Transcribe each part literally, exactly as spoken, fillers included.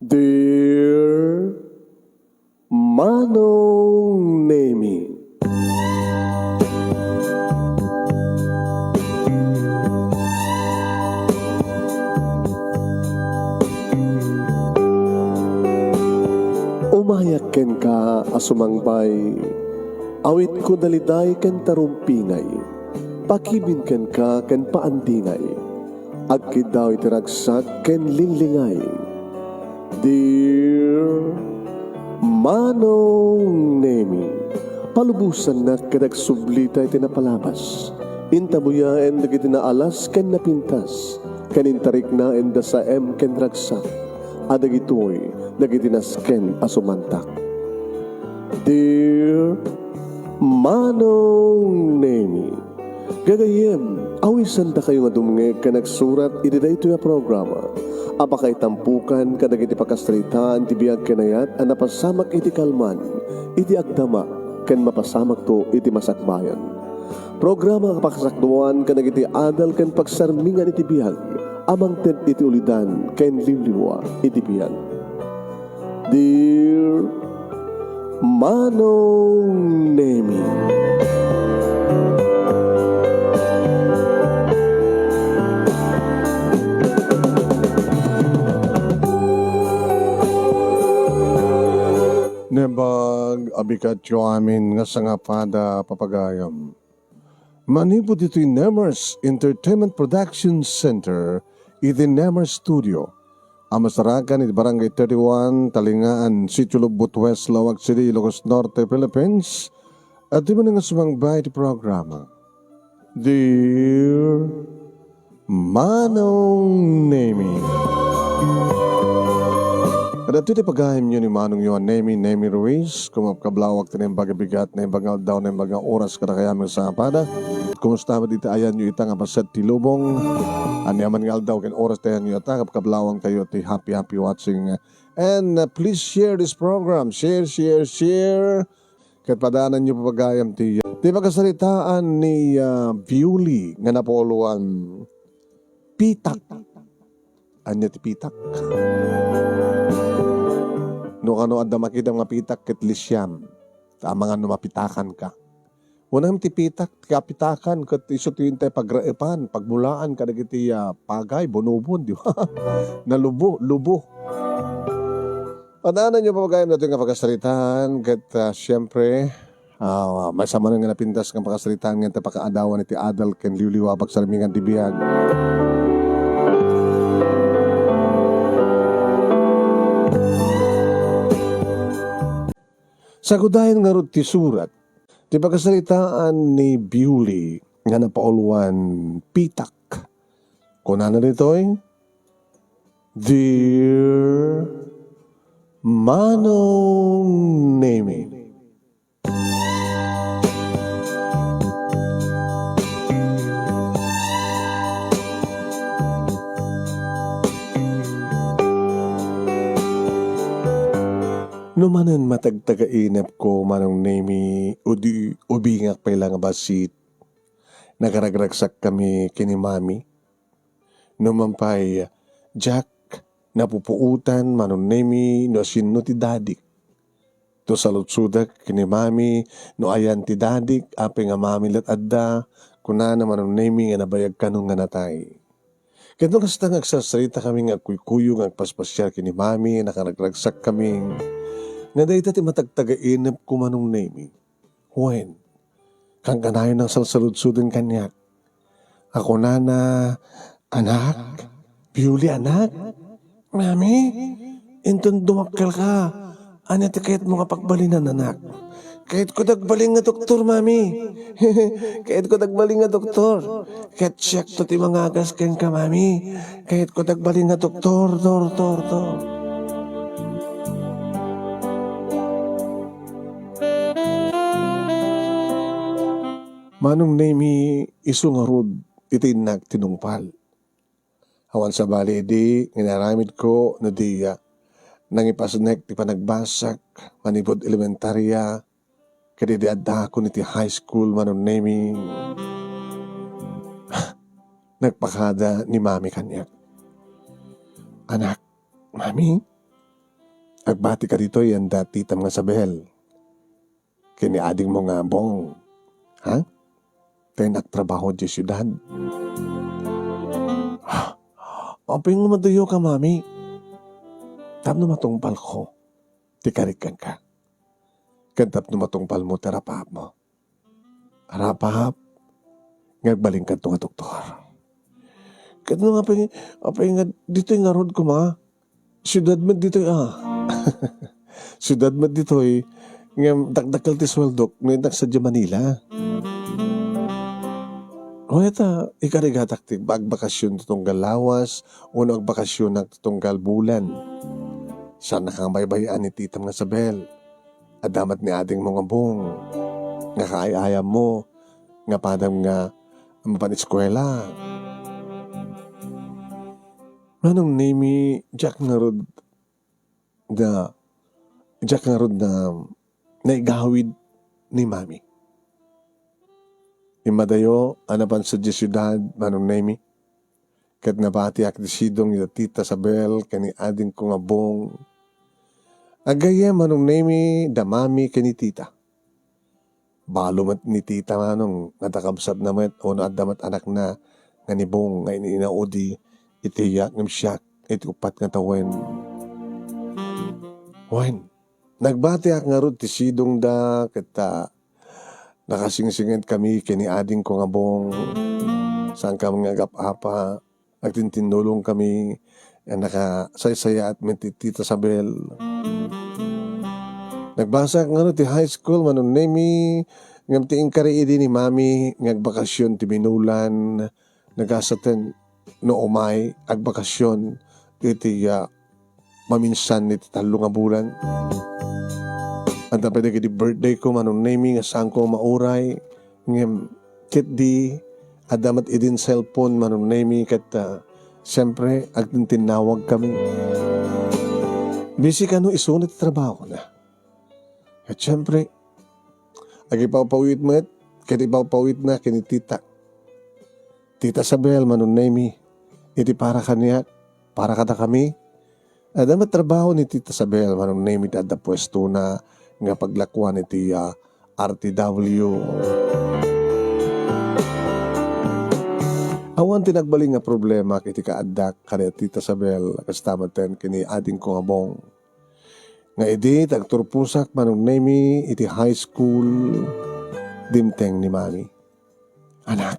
Dear Manong Nemi. Umayak kenka a sumangbay, awitko daliday ken tarumpingay, pakibin kenka ken paandingay, agkiddaw iti ragsak ken linglingay. Dear Manong Nemi, palubosannak ket agsublita iti napalabas. Intabuyaen dagiti naalas ken napintas, ken intariknaenda saem ken ragsak, a dagitoy dagiti nasken a sumantak. Dear Manong Nemi, gagayyem, awisandakayo nga dumngeg ken agsurat iti daytoy a programa a pakaitampukan kadagiti pakasaritaan ti biag ken ayat a napasamak iti kalman, iti agdama, ken mapasamakto iti masakbayan. Programa a pakasakduan kadagiti adal ken pagsarmingan iti biag a mangted iti ulidan ken liwliwa iti biag. Dear Manong Nemi. Naimbag a bikatyo amin nga sangapada, papagayam. Manipud ditoy Nemers Entertainment Production Center iti Nemers Studio a masarakan iti Barangay thirty-one, Talingaan, Sitio Lobbot West, Laoag City, Ilocos Norte, Philippines, adtoy manen nga sumangbay iti programa. Dear Manong Nemi. Adda ti pagayamyo ni Manongyo a Nemi, Nemi Ruiz, kumakablaw ti naimbag a bigat, naimbag nga aldaw, naimbag nga oras kadakayo amin nga sangapada. Kumusta met iti ayanyo ita nga paset ti lubong? Ania man nga aldaw ken oras ti ayanyo ita, kablawang tayo ti happy, happy watching. And, uh, please share this program. Share, share, share. Ket padananyo, papagayam, ti, ti pakasaritaan ni, ah, Viuli nga napauluan, pitak. Ania ti pitak? No kano adda makita nga pitak ket lisiam, ta amangan no mapitakanka. Kunam ti pitak, ti kapitakan, ket isu ti intay pagraepan, pagmulaan kadagiti, ah, pagay, bonobon, di ba? Nalubo, lubo. Padananyo, papagayam, daytoy nga pakasaritaan, ket, ah, siempre, ah, maysa manen nga napintas nga pakasaritaan nga intay pakaadawan iti adal ken liwliwa a pagsarmingan ti biag. Sagudayen ngarud ti surat ti pakasaritaan ni Biuli nga napauluan pitak. Kunana ditoy, "Dear Manong Nemi." No manen matagtagainepko, Manong Nemi, udi ubingak pay la nga bassit, nakaragragsakkami ken ni Mami. No man pay, diak napupuotan, Manong Nemi, no asino ti dadik. To saludsodek ken ni Mami no ayan ti dadik, apay nga Mami la't adda, kunana, Manong Nemi, nga nabayag kano nga natay. Ket no kasta nga agsarsaritakami nga agkuykuyo nga agpaspasiar ken ni Mami, nakaragragsakkami, nga dayta ti matagtagainepko, Manong Nemi. Wen, kankanayon a salsaludsoden kaniak a kunana, "Anak, Biuli, anak, Mami, inton dumakkelka, ania ti kayatmo nga pagbalinan, anak?" "Kayatko ti agbalin nga doktor, Mami. Kayatko ti agbalin nga doktor. Ket siakto ti mangagas kenka, Mami. Kayatko ti agbalin nga doktor, tor, tor, tor." Manong Nemi, isu ngarud iti innak tinungpal. Awan sabali idi nga inaramidko no di, ah, nangipasnek ti panagbasak manipud elementaria, ket idi addaakon iti high school, Manong Nemi, nagpakada ni Mami kaniak. "Anak, Mami, Agbatika ditoy anda titam nga Isabel ken ni adingmo nga Bong. Ha? Tay nagtrabaho diay siudad. Apay nga madayoka, Mami? Tapno matungpalko ti karik kenka. Ken tapno matungpalmo ti rapaapmo. Rapaap nga agbalin kadto nga doktor. Ket no apay, apay nga ditoy ngarud koma? Siudad met ditoy, ah. Siudad met ditoy, ngem dakdakkel ti sueldok no innak sadiay Manila. Wen ta, ikarigatak ti agbakasyon ti tunggal lawas, wenno agbakasyonak ti tunggal bulan. Saannak a baybay-an ni titam nga Isabel. Adda met ni adingmo nga Bong nga kaay-ayammo nga padam nga mapan eskuela. Manong Nemi, diak ngarud da, diak ngarud da naigawid ni Mami. Immadayo a napan sadiay siudad, Manong Nemi, ket nabatiak ti sidong ida Tita Isabel ken ni adingko nga Bong. Agayyem, Manong Nemi, da Mami ken ni Tita. Balo met ni Tita Manong nga adda kabsatna met wenno adda met anakna nga ni Bong nga in-inaudi iti iyat ngem siak iti uppat nga tawen. Wen, nagbatiak ngarud ti sidongda ket, ah, nakasingsinged kami ken ni adingko nga Bong. Saan kami nga agap-apa. Agtintinnulong kami, a nakasaysayaat met ti Tita Isabel. Nagbasaak ngarud ti high school, Manong Nemi, ngem ti inkari idi ni Mami nga agbakasyon ti binulan, nagasaten no umay agbakasyon iti, ah, maminsan iti tallo nga bulan. Adda pay dagiti birthday ko, Manong Nemi, nga saanko mauray, ngem ketdi, adda met idin cellphone, Manong Nemi, ket, ah, siempre, agtintinnawag kami. Busy kano isuna ti trabahona. Ket siempre, agipawpawit met, ket ipawpawitna ken ni Tita. Tita Isabel, Manong Nemi, iti para kaniak, para kadakami, adda met trabaho ni Tita Isabel, Manong Nemi, ti adda puestona nga paglakuan iti, ah, R T W. Awan ti nagbalin nga problema iti kaaddak kadi Tita Isabel, kasta met ken ni adingko nga Bong. Nga idi ti agturposak, Manong Nemi, iti high school, dimteng ni Mami. Anak,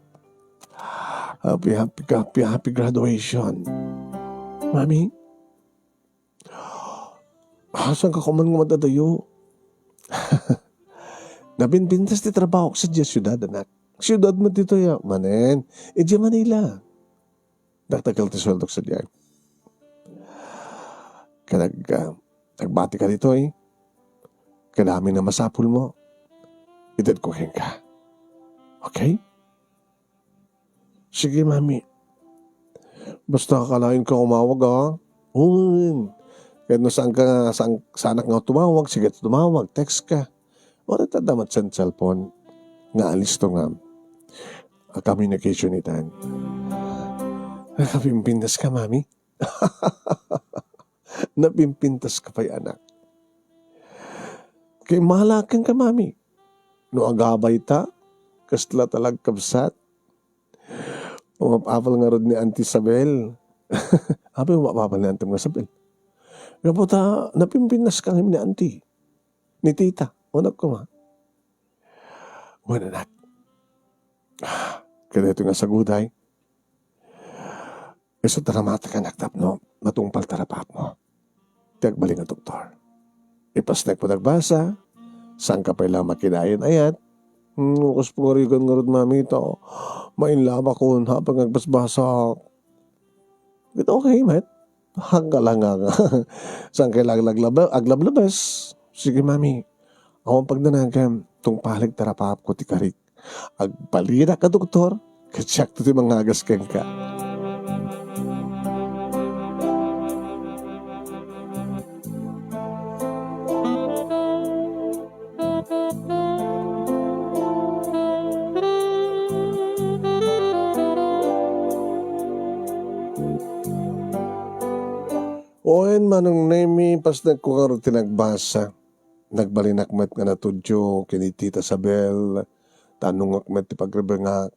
happy, happy, happy, happy graduation. Mami, saan ka kuman nga madadayo? Napinpintas ti trabahok sadiay siudad, anak. Siudad met ditoy, ah. Manen, idiay Manila. Dakdakkel ti sueldok sadiay. Ket ag-, ah, agbatika ditoy. Ket amin a masapulmo, itedko kenka. Okay? Sige, Mami. Basta kalaenka umawag, ha? Wen. Ket no saanka, saan, saanak nga tumawag, sige, tumawag, text ka. Wen, adda met sen cellphone nga alisto nga a communication itan. Nakapimpintas ka, Mami? Napimpintas ka pay, anak. Kay malaken ka, Mami. No agabay ta, kasla ta la agkabsat. Umap-apal ngarud ni Auntie Isabel. Apay umap-apal ni Auntie Isabel? Gapu ta napimpintas ka ni Auntie. Ni Tita. Unak ko, ma. Wen, anak. Ah, kadaytoy nga saguday. Isu ta namatakan, anak, tapno matungpal ti rapaapmo. Ti agbalin nga doktor. Ipasnek mo nagbasa, saan ka pay la makidaayan-ayat. Hmm, kas pagarigan ngarud, Mami, ta mainlabakon, happen nga agbasbasak. Ket okay met. Hanggalangang. Saan kay la aglablab-, aglablabes? Sige, Mami. Awan pagdanagem, tungpalek ti rapaapko ti karik. Agbalinak a doktor, ket siak ti mangagas kenka. Wen, Manong Nemi, pasnekko ngarud ti nagbasa. Nagbalinak met nga natudyo ken ni Tita Sabel, ta annongak met ti pagribengak.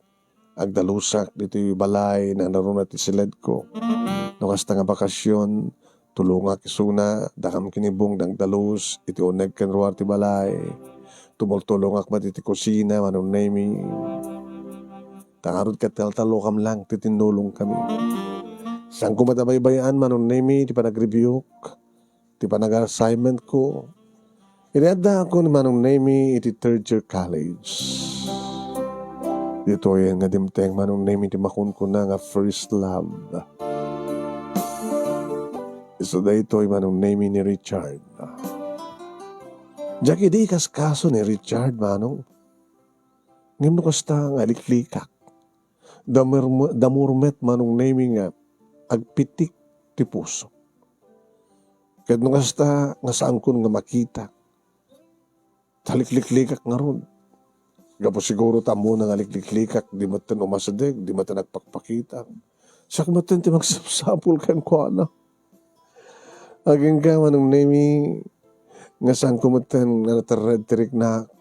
Agdalusak ditoy balay, nanaruna ti siledko. No kasta nga bakasion, tulongak isuna, dakam ken ni Bong nga agdalus iti uneg ken ruar ti balay. Tumultulongak met iti kusina, Manong Nemi. Ta ngarud ket taltallokam lang ti tinnulongkami. Saanko met a baybay-an, Manong Nemi, ti panagreviewko, ti panag-assignmentko. Idi addaakon ni Manong Nemi iti third year college. Ditoyen nga dimteng, Manong Nemi, ti makunkuna nga first love. Isu daytoy, Manong Nemi, ni Richard. Diak idi ikaskaso ni Richard, Manong. Ngem no kasta nga aliklikak, damur-, damurmet, Manong Nemi, nga agpitik ti puso. Ket no kasta nga saankon nga makita, ta likliklikak ngarud. Gapu siguro ta ammona nga likliklikak, di metten umasideg, di metten agpakpakita. Siak metten ti magsapsapul kenkuana. Agingga, Manong Nemi, nga saanko metten nga naterred ti riknak.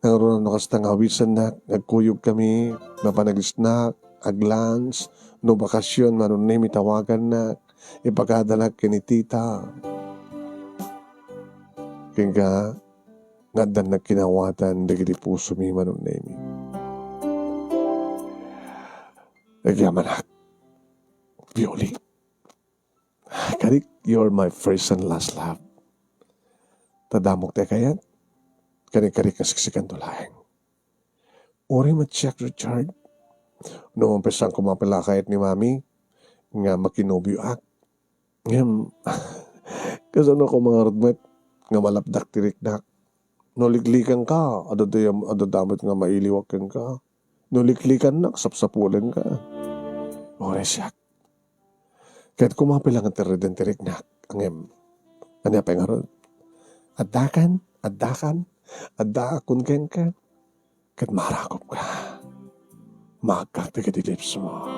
Nangruna no kasta nga awisennak, agkuyogkami, mapan ag-snack, ag-lunch, no bakasion, Manong Nemi, tawagannak, ipakadanak ken ni Tita. Ken ka, nga addan nagkinawatan dagiti pusomi, Manong Nemi. Agyamanak, Violi. Karik, you're my first and last love. Ta damok ti kayat, karik, karik nga siksikanto laeng. Uray met siak, Richard. No maumpisaanko mapilakayat ni Mami nga makinobioak. Ngem, kasano ko mangarud met nga malapdak ti riknak? No liklikanka, adda, adda met nga mailiwak kenka. No liklikannak, sapsapulenka. Uray siak. Ket kumapay lang nga terreden ti riknak, ngem, ania pay ngarud? Addakan, addakan, addaakon kenka. Ket marakop ka. Maakkak dagiti lips mo.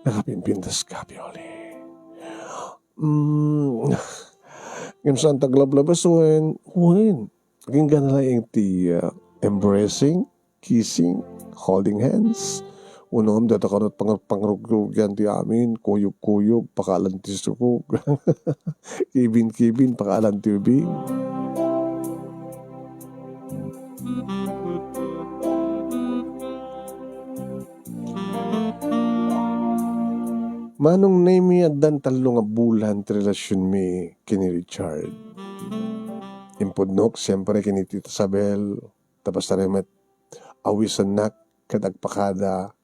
Nakapimpintas ka, Violi. Mm, ngem saan ta aglablabes wen? Wen. Agingga laeng ti, ah, embracing, kissing, holding hands. Unom, data kanat pang-, pangrugrugian ti amin, kuyog-kuyog, pakaalan ti sukog. Kibin-kibin, pakaalan ti ubing. Manong Nemi, addan tallo nga bulan ti relasionmi ken ni Richard. Impudnok, siempre, ken ni Tita Sabel, tapos tayo met awisennak ket agpakada.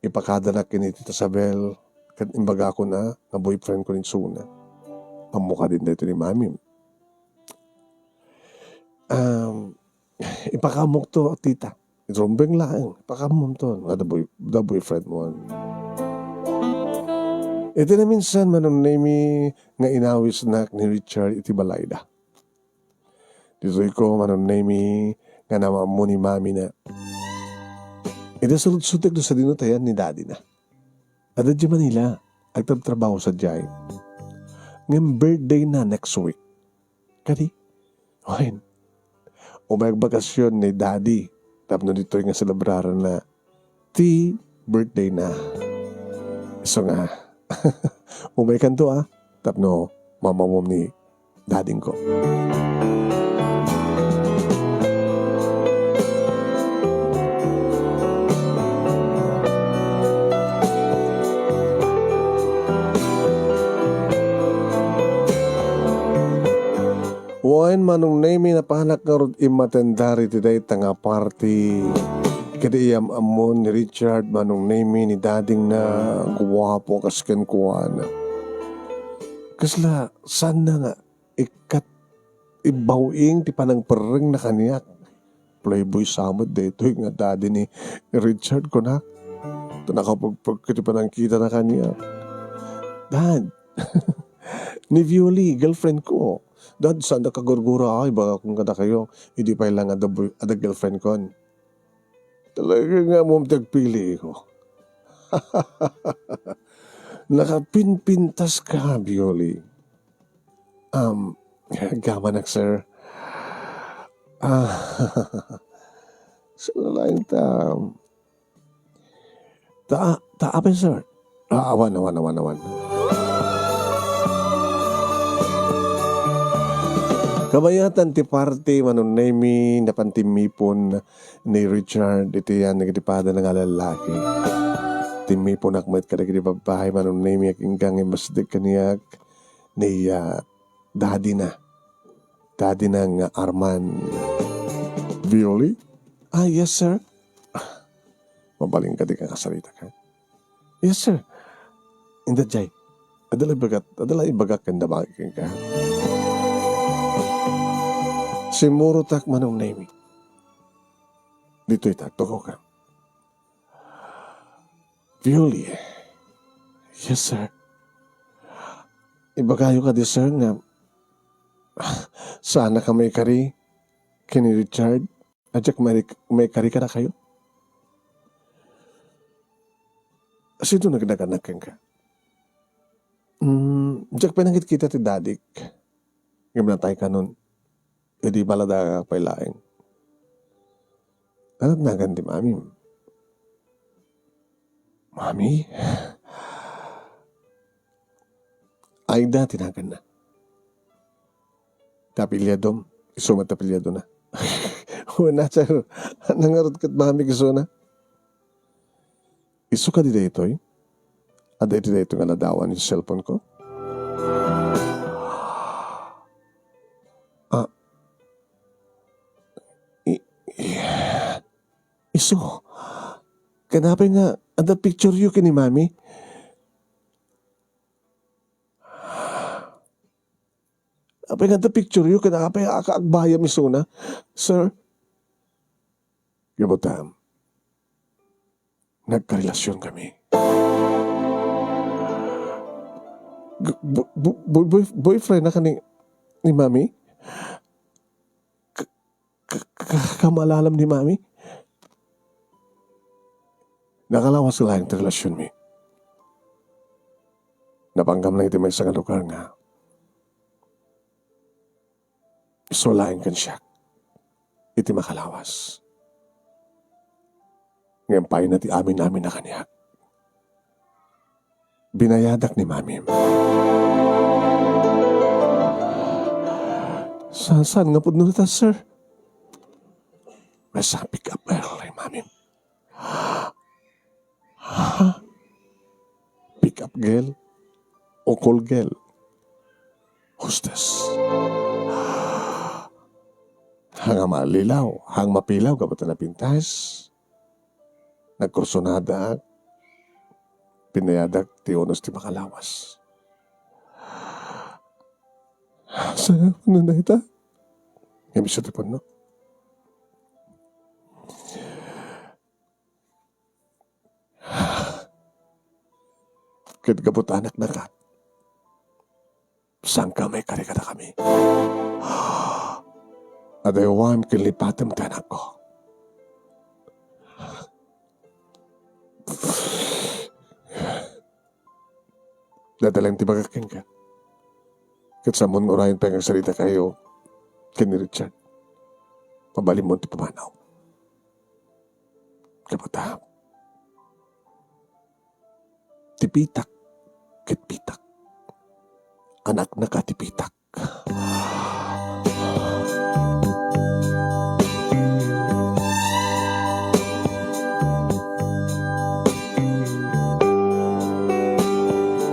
Ipakadanak ken ni Tita Sabel, ket imbagakon a nga boyfriendko ni Suna. Ammo kadin daytoy ni Mami. Um, Ipakaamok to, tita. Rumbeng laeng, ipakaamom to, nga the boy-, the boyfriend mo. Iti naminsan, Manong Nemi, nga inawisnak ni Richard iti balayda. Ditoy ko, Manong Nemi, nga naammo ni Mami na. Iti sursutek do sadino tayan ni Daddy na. Adda di Manila, agtrabtrabaho sadiay. Ngem birthday na next week. Kadi, wen, umay agbakasyon ni Daddy tapno ditoy nga selebrarna ti birthday na. So nga, umaykanto a, tapno mamamom ni Daddy ko. Wen, Manong Nemi, napanak ngarud immatendar iti dayta nga party. Ket iyam-ammon ni Richard, Manong Nemi, ni Daddy na guapo kas kenkuana. Kasla, saan na nga ikkat ibaw-ing ti panangperrengna kaniak. Playboy sa met daytoy nga daddy ni Richard, kunak. Ta nakapagpag iti panangkitana kaniak. Dad, ni Violi, girlfriend ko. Dad, saan da kagurgura, ay, baga kung kadakayo, idi pay lang ada boy-, ada girlfriend kon. Talaga nga ammom ti agpili ko. Nakapinpintas ka, Bioli. Um, gamanak, sir. Ah, saan laeng ta? Ta, ta, apay, sir? Ah, awan, awan, awan, awan. Kabayatan ti party, Manong Nemy, napan timmipon ni Richard iti yan, nagdipada nga lallaki. Timmiponak met kadagiti babbai, Manong Nemy, agingga nga imbasdek kaniak ni, ah, daddy na. Daddy na nga Arman. Bioli? Ah, yes, sir. Mabalin ka, di ka kasarita ka. Yes, sir. Inda jay. Adala ibagat, adala ibagak ken damag kenka. Simmurotak, Manong Nemy. Ditoy ta, tuko ka. Bioli. Yes, sir. Ibagayo kadi, sir, nga saan ka maikari ken ni Richard? Diak maik-, maikari kadakayo? Sino nagdaganak kenka? Mm, diak pay nakitkita ti dadik. Ngem natay kanon. Idi balada pay laeng. Ania nagan ti mamim? Mami? Aida ti naganna. Ti apelyidom, isu met ti apelyidona. Wen, sir, ania ngarud ket mami ti isuna? Isu kadi daytoy? Adda iti daytoy nga ladawan iti cellphone ko? Ah. I-, i-, isu. Ken apay nga adda picture yo ken ni Mami? Apay nga adda picture yo ken apay a-, a-, agbayam isuna, sir? Gabutam. Nagkarelasionkami. G-, bo-, bo-, boy-, boy-, boyfriendna kadi ni, ni Mami? K-, k-, k-, kamalalam ni Mami? Nakalawas laeng ti relasionmi. Napanggam lang iti maysa nga lugar nga isu laeng ken siak iti makalawas. Ngem payna ti amin-amin a kaniak. Binayadak ni Mamim. Sa-, saan nga pudno dita, sir? Maysa pick up girl ni Mamim. Ha? Pick up girl? O call girl? Hostess. Haan nga malilaw, haan nga mapilaw, gapu ta napintas. Nagkursonadak. Binayadak ti unos ti makalawas. Saan nga pudno dayta? Ngem isu ti pudno. Ket gapu ta anaknak, saan ka maikari kadakami? Adaywam ken lipatem ti anakko. Dayta laeng ti ibagak kenka. Ket saanmon nga urayen pay nga agsalitakayo ken ni Richard. Mabalinmon ti pamanaw. Gapu ta, ti pitak ket pitak. Anaknak a ti pitak.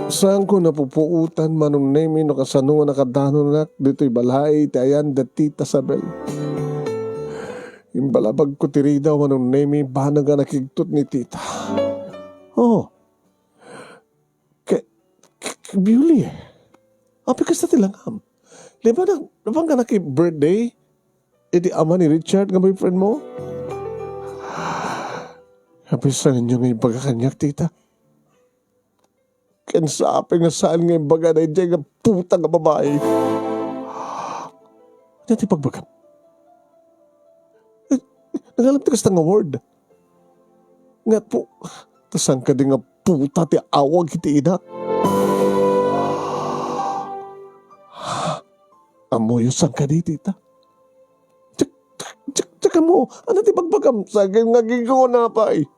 Saanko napupuotan, Manong Nemy, no kasano nga nakadanonak ditoy balay iti ayan da Tita Sabel. Imbalabagko ti ridaw, Manong Nemy, banag a nakigtot ni Tita. Oh. Ke-, ke-, ke-, Bioli, apay kasta ti langam? Di ba na-, napanggana ti birthday iti ama ni Richard nga boyfriend mo? Apay saanyo nga ibaga kaniak, Tita? Ken sa apay nga saan nga ibaga daydiay nga puta nga babai? Ania ti pagbagam? Eh, nangalam ti kasta nga word. Ngat po, ta saan kadi nga puta ti awag iti inak? Ammoyo saan kadi, tita? Diak, diak, diak ammo. Ania ti bagbagam? Sa akin nga aginggaona pay.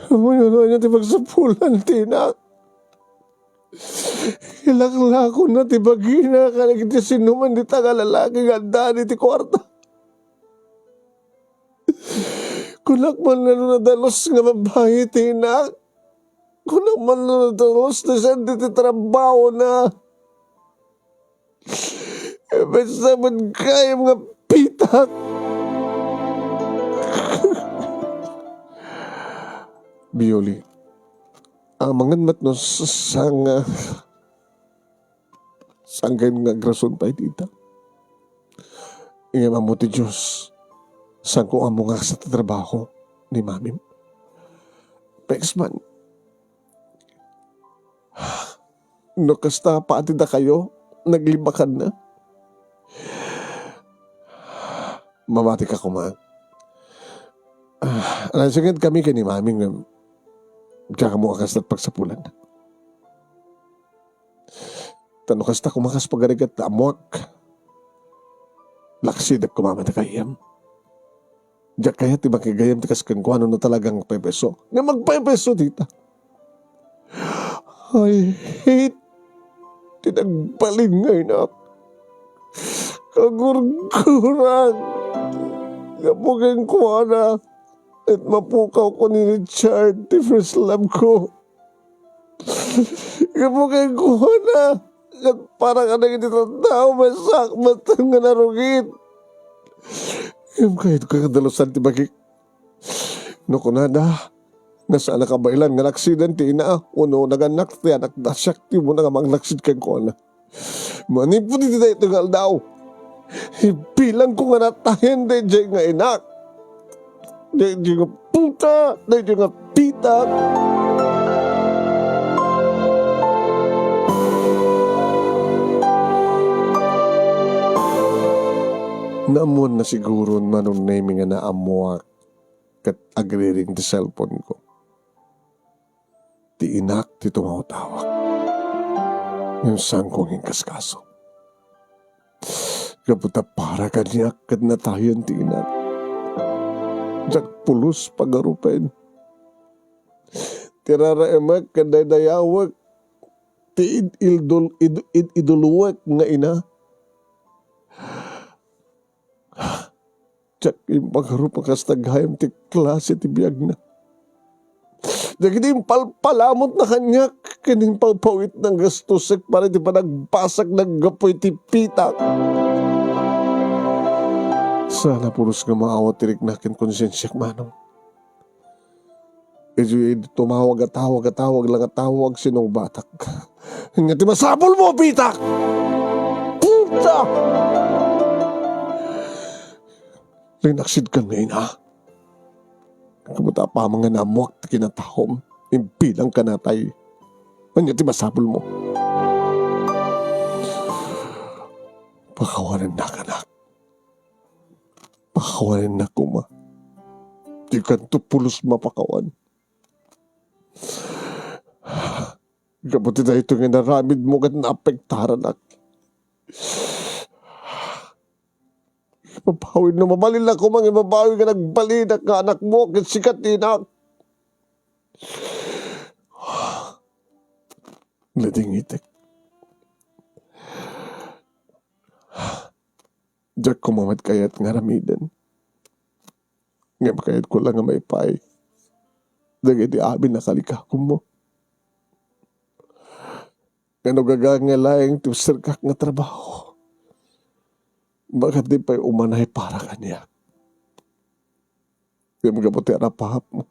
Ammoyo no ania ti pagsapulan ti inak. Ilaklakonna ti bagina kadagiti sinuman dita nga lalaki nga adda iti kuarta. Kunak man no nadalus nga babai ti inak. Kunak man no nadalus ti saan ti trabahona. Imbes met gayam nga pitak. Bioli, amangan met no s-, saan nga, saan nga agrason pay dita. Ngem ammo ti Dios, saanko ammo nga kasta ti trabaho ni mamim. Peksman, no kasta pati dakayo, naglibakanna. Mamatika koma. Ah, nagsinged kami ken ni Mami nga diak ammo a kasta ti pagsapulan. Ta no kasta koma kas pagarigat ta ammoak, laksidek koma met a gayyem. Diak kayat ti makigayyem ti kas kenkuana no talagang agpaypayso. Nga agpaypayso dita. I hate ti nagbalin nga inak. Kagurgurak. Gapu kenkuana, ket mapukawko ni Richard, ti first love ko. Gapu kenkuana, ket para kadagiti tattao, maysak met nga narugit. Ngem kayatko nga dalusan ti bagik. No kunada nga saan a kabaelan nga naksiden ti ina, wenno nagannak ti anakda, siak ti umuna nga manglaksid kenkuana. Manipud iti daytoy nga aldaw, ibilangko nga natayen daydiay nga inak. Daydiay nga puta, daydiay nga pitak. Naammoanna siguro ni Manong Nemi nga naammoak ket agriring ti cellphone ko. Ti inak ti tumawtawag. Ngem saanko nga inkaskaso. Gapu ta para kaniak ket natayen ti inak. Diak pulos pagarupen. Ti raraemek ken daydayawek ti id-, ildol-, id-, id-, iduluek nga ina. Diak impagarup a kasta gayam ti klase ti biagna. Dagiti impalpalamutna kaniak ken impawpawitna a gastosek para iti panagbasak naggapu iti pitak. Saan a pulos nga maawat ti rikna ken konsensiak, manong. Idiay tumawag a tawag a tawag lang a tawag, sinungbatak. Ania ti masapulmo, pitak? Puta! Linaksidkan nga ina. Gapu ta apaman nga naammoak ti kinataom, imbilangka natay. Ania ti masapulmo? Pakawanennak, anak. Pakawanennak koma. Dikanto pulos mapakawan. Gapu ti daytoy nga inaramidmo ket naapektaranak. Ibabawi, no mabalin la koma nga ibabawi nga nagbalinak nga anakmo ket sika ti inak. Nadingitek. Diak koma met kayat nga aramiden. Ngem kayatko la nga maipaay dagiti amin a kalikakommo. Ngem no gagange laeng ti serkak nga trabaho, baket di pay umanay para kaniak. Ngem gapu ti arapahapmo,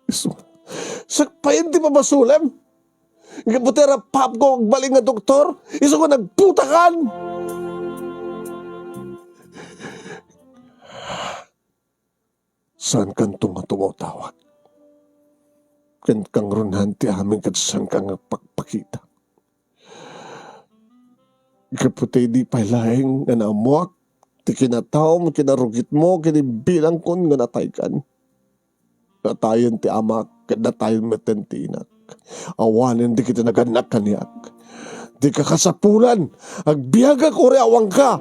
isu, sakbayen ti pabasolem. Gapu ti arapahapko agbalin nga doktor, isu nga nagputakan. Saankanto nga tumawtawag ken kangrunaan ti amin ket saanka nga pagpakita. Gapu ta idi pay laeng nga naammoak ti kinataom, kinarugitmo, ken ibilangkon nga nataykan. Natayen ti amak, ket natayen metten ti inak. Awanen dagiti nagannak kaniak. Dika kasapulan. Agbiagak uray awanka.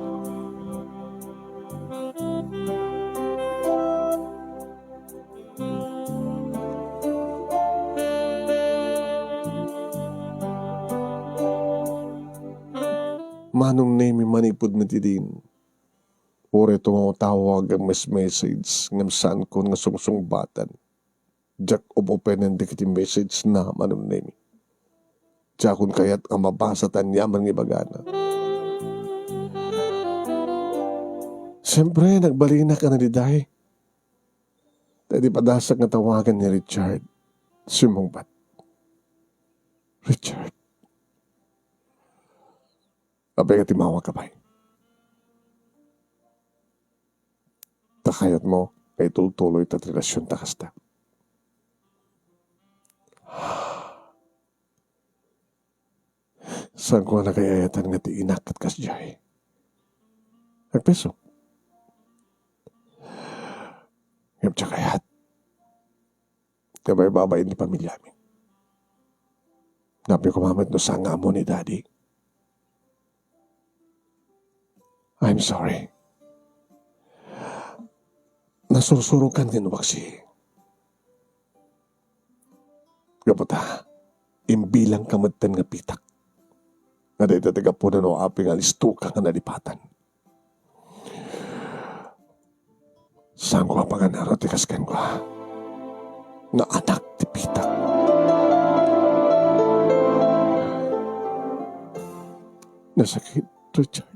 Manong Nemi, manipud met idin, uray tumatawag, agmes-message, ngem saankon nga sungsungbatan. Diak op-openen dagiti message na, Manong Nemi. Diakon kayat a mabasa ti aniaman nga ibagana. Siempre, nagbalinak a nadiday. Ta idi padasak nga tawagan ni Richard, simmungbat. Richard, apay nga timmawag ka pay? Ta kayatmo nga itultuloy ta ti relasionta kasta. Saanko a nagay-ayatan nga ti inak ket kasdiay. Agpeso. Ngem diak kayat nga baybay-babain ti pamiliami. Napay koma met no saan nga ammo ni Daddy. I'm sorry. Nasursurokan nga inwaksi. Gapu ta, imbilangka metten nga pitak. Nga dayta ti gapuna no apay nga alistoka nga nalipatan. Saanko a paganaro ti kas kenka nga anak ti pitak. Nasakit, Richard.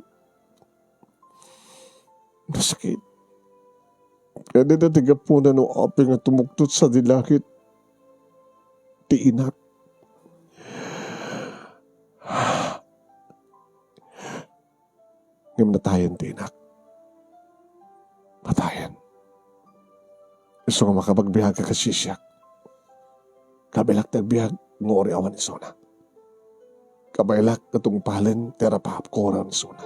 Nasakit. Kaya dayta ti gapuna no apay nga tumuktot sadi langit ti inak. Ngem natayen ti inak. Natayen. Isu nga makapagbiag ka ket siak. Kabaelak ti agbiag nga uray awan isuna. Kabaelak nga tungpalen ti arapaapko uray awan isuna.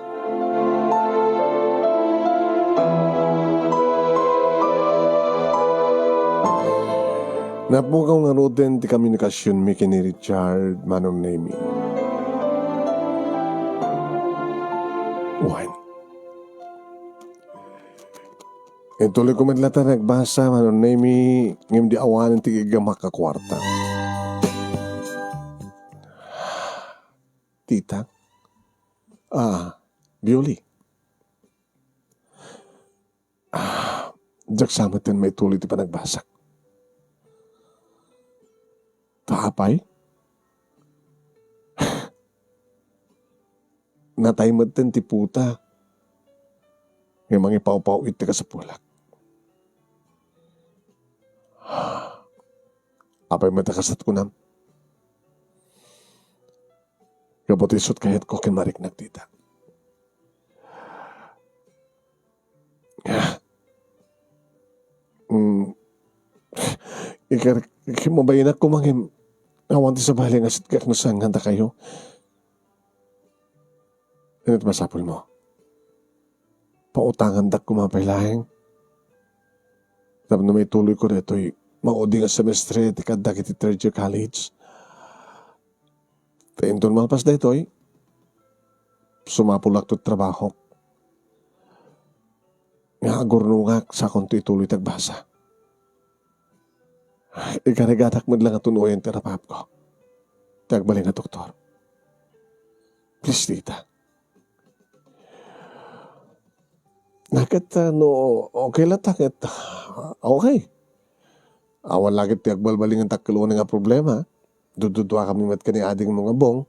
Napukaw ngaruden ti komunikasionmi ken ni Richard, Manong Nemi. Wen. Intuloyko met latta nga agbasa, Manong Nemi, ngem di awanen ti iggamak a kuarta. Tita? Ah, Bioli. Ah, diak sa metten maituloy ti panagbasak. Ta apay? Natay metten ti puta. Nga mangipawpaw iti kasapulak. Apay met a kasat kunam? Gapu ti isut kayatko ken mariknak dita. Ah. Mm. Ikar-, mabayinak koma ngem awan ti sabali nga sitgak no saan nga dakayo. Ania ti masapulmo? Pautangandak koma pay laeng. Tapno maituloyko daytoy maudi nga semestre ti kaaddak iti third year college. Ta inton malpas daytoy, sumapulakto ti trabahok. Nga agurnongak, sakonto ituloy ti agbasa. Ikarigatak met la nga tunoyen ti arapapko. Ti agbalin nga doktor. Please, tita. Naket, ah, no okay latta ket, ah, okay. Awan la ket ti agbalbalingentak ket unay nga problema. Dududua kami met ken ni adingmo nga Bong.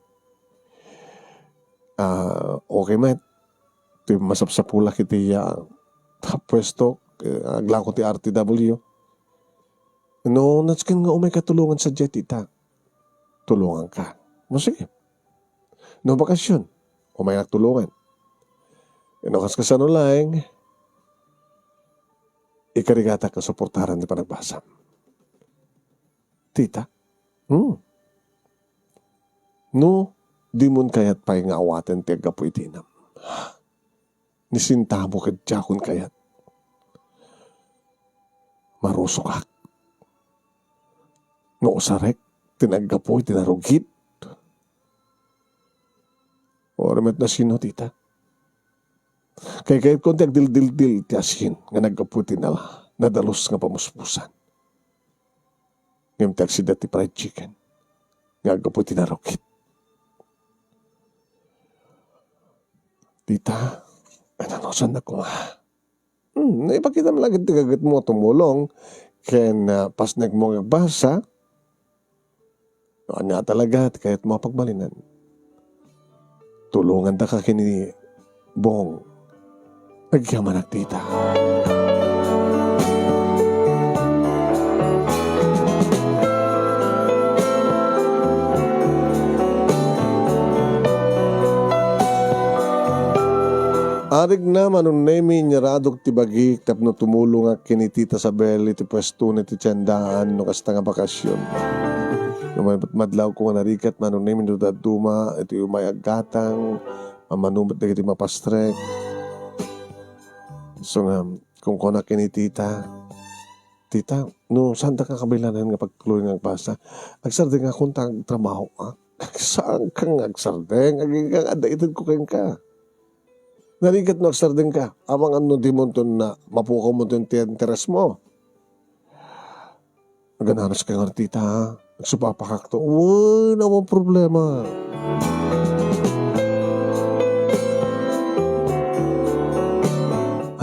Ah, okay met. Ti masapsapulak iti, ah, puesto, eh, aglako ti R T W. No, nasken nga umayka tulongan sadiay, tita. Tulonganka. No, sige. No, bakasyon. Umaynak tulongan. No, kas kasano laeng, ikarigatak nga suportaran ti panagbasam. Tita? Hmm. No, dimon kayat pay nga awaten ti aggapu iti inam. Ni sentabo ket diakon kayat. Marusokak. No usarek ti naggapu iti narugit. Uray met no sino, tita. Kaykayatko ti agdildildil ti asin nga naggapu ti na-, nadalus nga pamuspusan. Ngem ti agsida ti fried chicken nga aggapu ti narukit. Tita, ananusannak koma. Hmm, naipakitam laeng ti gagetmo a tumulong ken, ah, pasnekmo nga agbasa. No ania talaga ti kayatmo a pagbalinen, tulongandaka ken ni Bong. Agyamanak, tita. Arigna, Manong Nemy, inyaradok ti bagik tapno tumulongak ken ni Tita Sabel iti puestona iti tiendaan no kasta nga bakasion. Ngem madlawko nga narigat, Manong Nemy, no dadduma iti umay aggatang, ammano met dagiti mapastrek. So nga, kunkunak ken ni Tita, "Tita, no saandaka kabilanan nga pagtuloyen nga agbasa, agsardengakon ta agtrabahoak." "Saanka nga agsardeng? Agingga nga adda itedko kenka. Narigat no agsardengka, amangan no dimonto na mapukaw monto ti interesmo." "Agananaska nga, tita, ha? Agsupapakakto." "Wen, awan problema."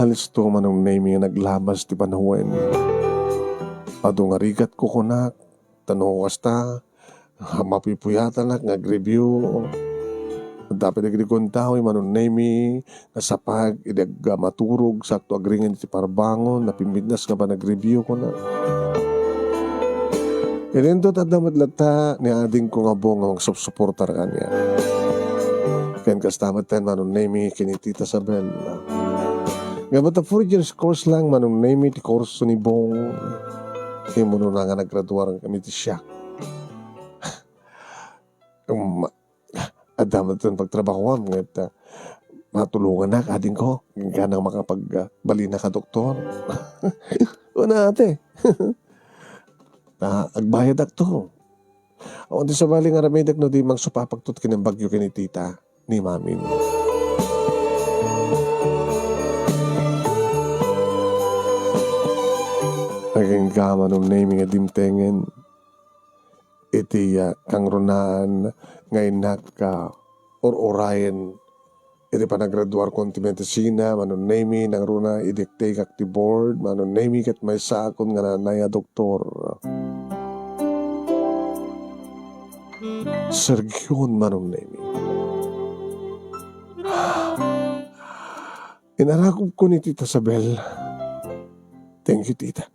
Alisto, Manong Nemy, nga naglabas ti panawen. Adu nga rigat kukunak, ta no kasta, mapipuyatanak nga agreview. Adda pay dagiti gundaway, Manong Nemy, nga sapag idi agmaturog, sakto agringen iti parbangon, napimmitnas nga panagreview, kuna. Idinto adda met latta ni adingko nga Bong nga magsupsuportar kaniak. Ken kasta met ten, Manong Nemy, ken ni Tita Sabel. Nga basta four years course lang, Manong Nemy, ti kurso ni Bong. Immunona nga naggraduar kami ti siak. Um, adda met ten pagtrabahoam, ket, ah, matulongannak, adingko, inka nang makapag, ah, balinak a doktor. Una, ate. Ah, agbayadakto. Awan ti sabali nga aramidek no di mangsupapakto ken ni bagyo ken ni tita, ni mamin. Agingga, Manong Nemy, nga dimtengen iti, ah, kangrunaan nga innak, ah, ur-urayen iti panagraduarkon ti medisina, Manong Nemy, nangruna idi agtaygak ti board, Manong Nemy, ket maysaakon nga nanay a doktor. Sergion, Manong Nemy. Inarakupko ni Tita Sabel. Thank you, tita.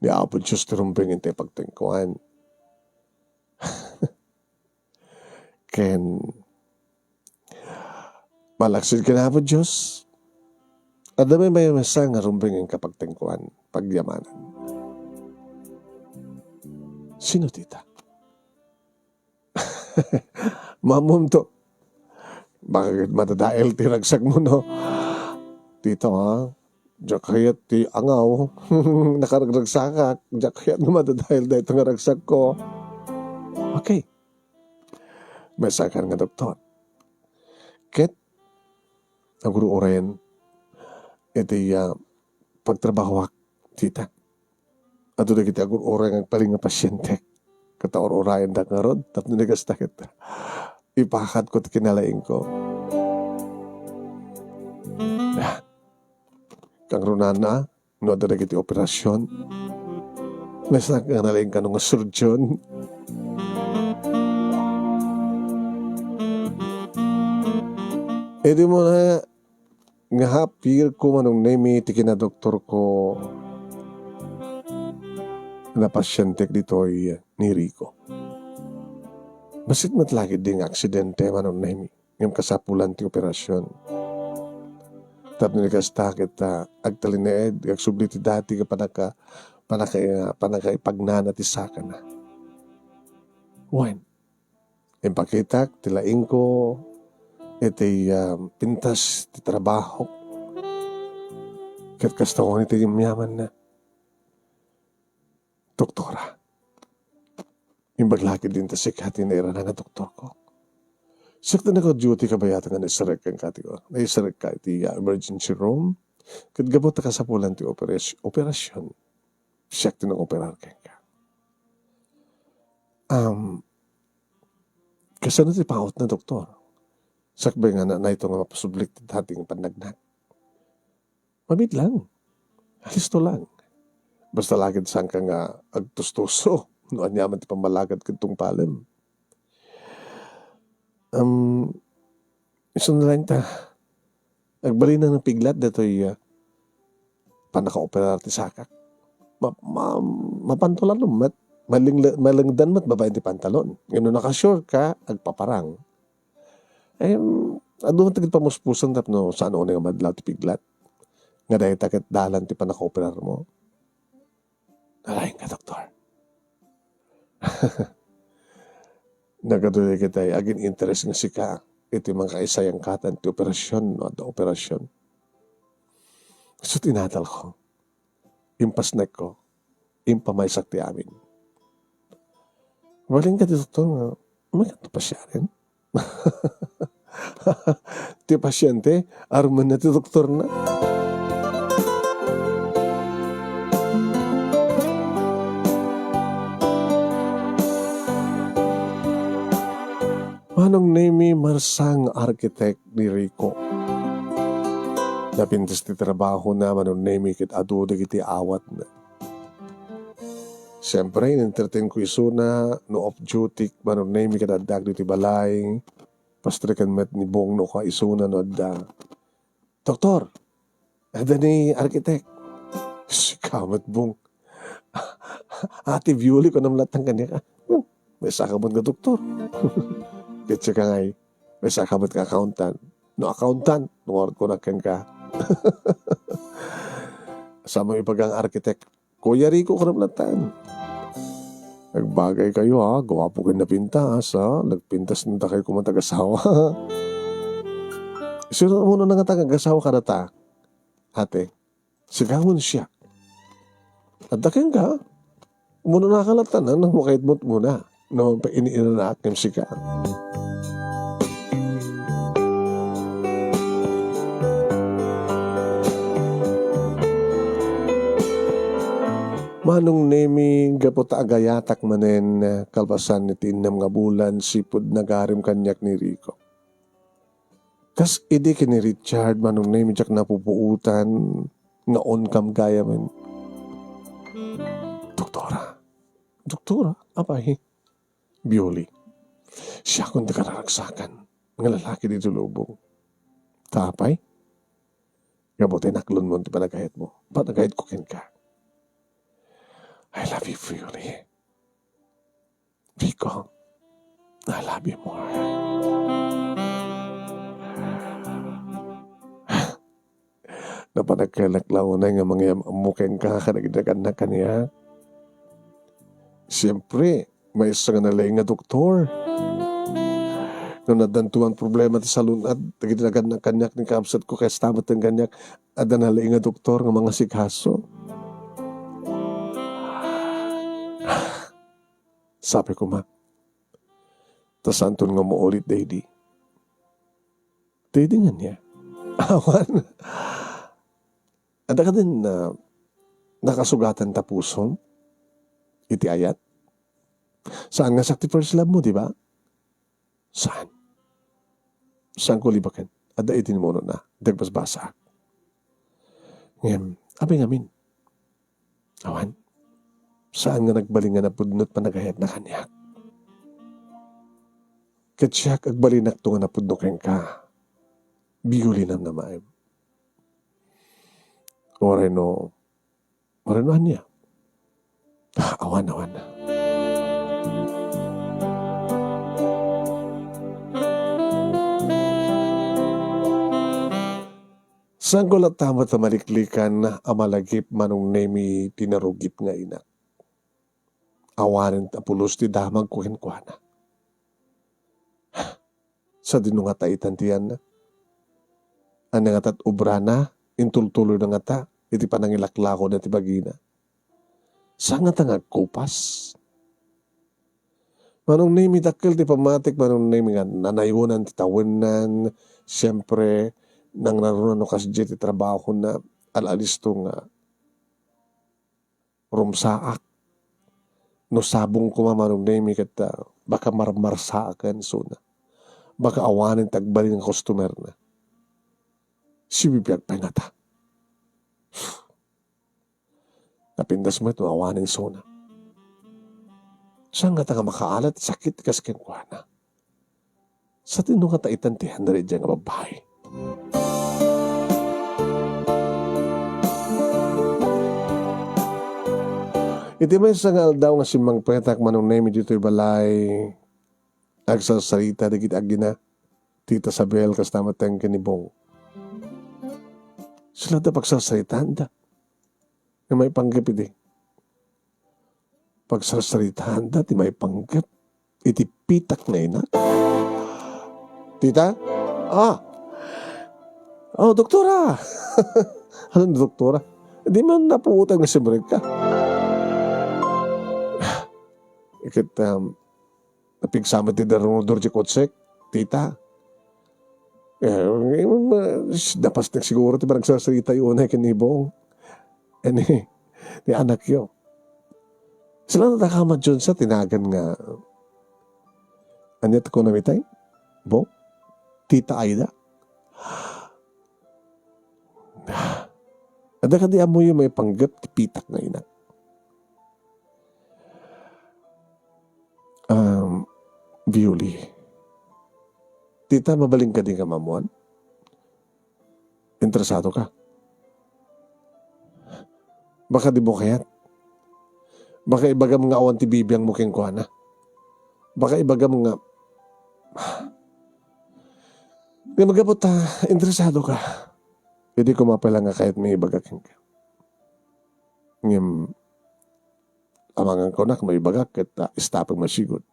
Ni Apo Dios ti rumbeng iti pagtengkuan. Ken malaksid ken Apo Dios, adda maymaysa nga rumbeng ken kapagtengkuan, pagyamanan. Sino tita? Mamumto. Baka madadael ti ragsakmo, no? Tita, ha? Diak kayat ti angaw. Nakaragragsakak. Diak kayat nga madadael daytoy nga ragsakko. Okay. Maysakan nga doktor. Ket agur-uren iti, ah, pagtrabahoak, tita. Adu dagiti agur-uray nga agbalin nga pasientek. Ket ur-urayendak ngarud, tapno ni kasta ket ipakatko ti kinalaingko. Ah, kangrunana, no adda dagiti operasion, maysa nga nalaing kano nga surgeon. Idi mo na nga hapirko, Manong Nemy, ti kinadoktorko, napasientek ditoy ni Rico. Bassit met la ketdi nga aksidente, Manong Nemy, ngem kasapulan ti operasion. Tapno ni kasta ket, ah, agtalinaed, agsubli ti dati nga panaka-, panaka-, panakaipagnana ti sakana. Wen, impakitak ti laingko iti, ah, pintas ti trabahok. Ket kasta ngoni ti yamyamanna, doktora. Imbag la ketdi ta sika ti nairana nga doktorko. Siak ti naka-duty kabayatan nga naiserrek kenka ti, naiserrek ka iti, ah, emergency room. Ket gapu ta kasapulan ti operas-, operasion, siak ti nang-operar kenka. Um, kasano ti pautna, doktor? Sakbay nga na, nayto nga mapasublik ti dati nga pannagnak. Mamit lang. Alisto lang. Basta lakid sangka nga agtustuso no aniaman ti pammalakad ket tungpalem. Um, isu na lang ta. Agbalin nga napiglat datoy, ah, pannakaoperar ti sakak. Ma-, ma-, mapantalon met. Maling-, malengdan met babaen ti pantalon. Ngem no nakasure ka, agpaparang. Em, adu met dagiti pamuspusen tapno saan unay nga madlaw ti piglat. Nga dayta ket dalan ti pannakaoperarmo. Nalaing ka, doktor. Nagadu dagiti agin-interes nga sika iti mangkaisayangkatan ti operasion no adda operasion. Isu ti natalko. Impasnekko. Impamaysak ti amin. Balin ka ti doktor nga, "Mayat ti pasiaren?" Ti pasiente, armenna ti doktorna. Manong Nemi, marsang architect ni Rico. Napintas ti trabahona, Manong Nemi, ket adu dagiti awatna. Siempre, in-entertain ko isuna no off duty, Manong Nemi, ket addaak ditoy balay. Pastreken met ni Bong no ka isuna no adda. "Doktor, adda ni architect." "Sika met, Bong." "Ate Violi," kunam latta kaniak. "Hmm, maysa ka met nga doktor." Ket sika ngay, maysa ka met nga accountant. "No accountant," no ngarud kunak kenka. "Saan mo ibaga nga architect?" "Kuya Rico," kunam latta. "Agbagay kayo, ha? Guapo ken napintas, ha? Nagpintas na kayo koma ti agasawa." Sino mo na nga tagagasawa kadata, ate? Sika wenno siak? Adda kenka? Umuna ka latta, no makaitmot muna. No, paini-inanaak ngem sika. Manong Nemi, gapu ta agayatak manen, kalpasan iti innem nga bulan, sipud nagarim kaniak ni Rico. Kas idi ken ni Richard, Manong Nemi, diak napupuotan nga unkam gayamen. Doktora. Doktora? Apay? Bioli. Siakon ti kararagsakan nga lalaki ditoy lubong. Ta apay? Gapu ta inaklonmo ti panagayatmo. Panagayatko kenka. I love you, Bioli. Rico, I love you more. Napan nagkalaklaw na nga mangyam-ammo kenka kadagiti nagannak kaniak. Siempre, maysa nga nalaing nga doktor. No naddanto man problema ti salun-at, dagiti nagannak kaniak ni kabsatko, kasta met kaniak, adda nalaing nga doktor nga mangasikaso. Sabi ko, "Ma, ta saanton nga maulit daydi?" "Daydi nga ania?" Awan. Adda kadin, ah, nakasugatan ta pusom iti ayat? Saan nga siak ti first love mo, di ba? Saan? Saan ko libaken? Adda iti ni Mono na, dagbasbasaak. Ngem, apay ngamin? Awan. Saan nga nagbalin nga napudno ti panagayatna kaniak. Ket siak, agbalinakto nga napudno kenka. Bioli, namnamaem. Uray no, uray no ania? Ah, awan, awan. Saanko latta met a maliklikan a malagip, Manong Nemi, ti narugit nga inak. Awanen a pulos ti damagko kenkuana. Sadino ngata itan ti yanna? Ania ngata ti obrana? Intultuloyna ngata iti panangilaklakona ti bagina? Saan ngata nga agkupas? Manong Nemi, dakkel ti pammatik, Manong Nemi, nga nanayonan ti tawennan, siempre, nangngaruna no kasdiay ti trabahona, al-alisto nga rumsaak. No sabong koma, Manong Nemi, ket, ah, baka marmarsaak ken isuna. Baka awanen ti agbalin nga customer-na. Sibibiag pay ngata. Napintas met no awanen isuna. Saan ngata nga makaalat ti sakit kas kenkuana? Sadino ngata itan ti hundred nga babbai? Iti maysa nga aldaw nga simmangpetak, Manong Nemi, ditoy balay, agsarsarita dagiti agina, Tita Sabel, kasta met ken ni Bong. Sila da pagsarsaritaanda nga maipanggep idi. Pagsarsaritaanda ti maipanggep iti pitak nga inak. Tita? Ah! Oh, doktora! Ano, doktora? Di man napuotan nga sibrek ka. Ket, um, napigsa met ti derunodor ti kotsek, tita. Eh, napasnek siguro ti panagsarsarita unay ken ni Bong. Ken ni anakyo. Sila nadakamat dyan sa tinagan nga, ania ti kunam itay? Bong? Tita Aida? Adda kadi ammoyo maipanggep ti pitak nga inak? Um, Violi. Tita, mabalin kadi nga maammuan? Interesado ka? Baka di mo kayat? Baka ibagam nga awan ti bibiangmo kenkuana? Baka ibagam nga, nga magapu ta interesado ka? Idi koma pay la nga kayatmi ibaga kenka. Ngem, amangan ko nak no ibagak ket, ah, istapem nga sigud.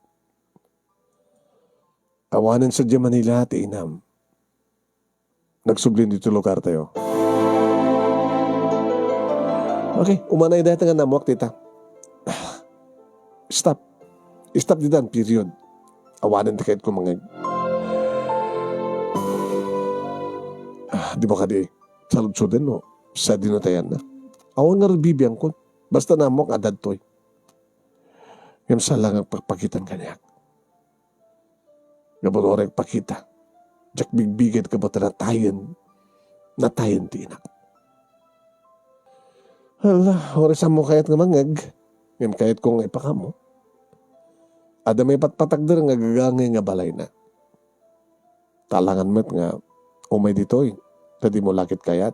Awanen sadiay Manila ti inam. Nagsublin ditoy lugar tayo. Okay, umanay dayta nga naammuak, tita. Stop. Stop ditan, period. Awanen ti kayatko mangeg. Ah, di ba kadi saludsuden no sadino tayanna? Awan nga rubibiangkon. Basta naammuak nga adda ditoy. Ngem saan la nga agpakpakitan kaniak. Gapu ta uray agpakita, diak bigbiged gapu ta natayen, natayen ti inak. Hala, uray saanmo kayat nga mangeg, ngem kayatko nga ipakaammo. Adda maipatpatagder nga gagangay nga balayna. Talangan met nga umay ditoy, ta dimo la ket kayat.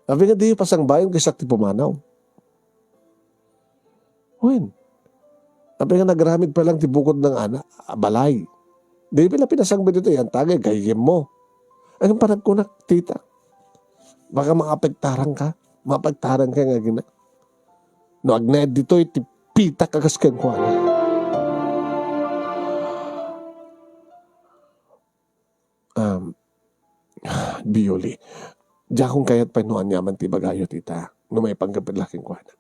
Apay nga diyo pasangbayon, kasta ti pumanaw. Wen, apay nga nagaramid pay lang ti bukod nga ana-, a balay? Di pay la pinasangbay ditoy, antagay, gayyemmo. Ngem panagkunak, tita, baka maapektaranka, maapektaranka nga agina. No agnaed ditoy, ti pitak a kas kenkuana. Um, Bioli, diakon kayat pay no aniaman ti ibagayo, tita, no maipanggep la kenkuana.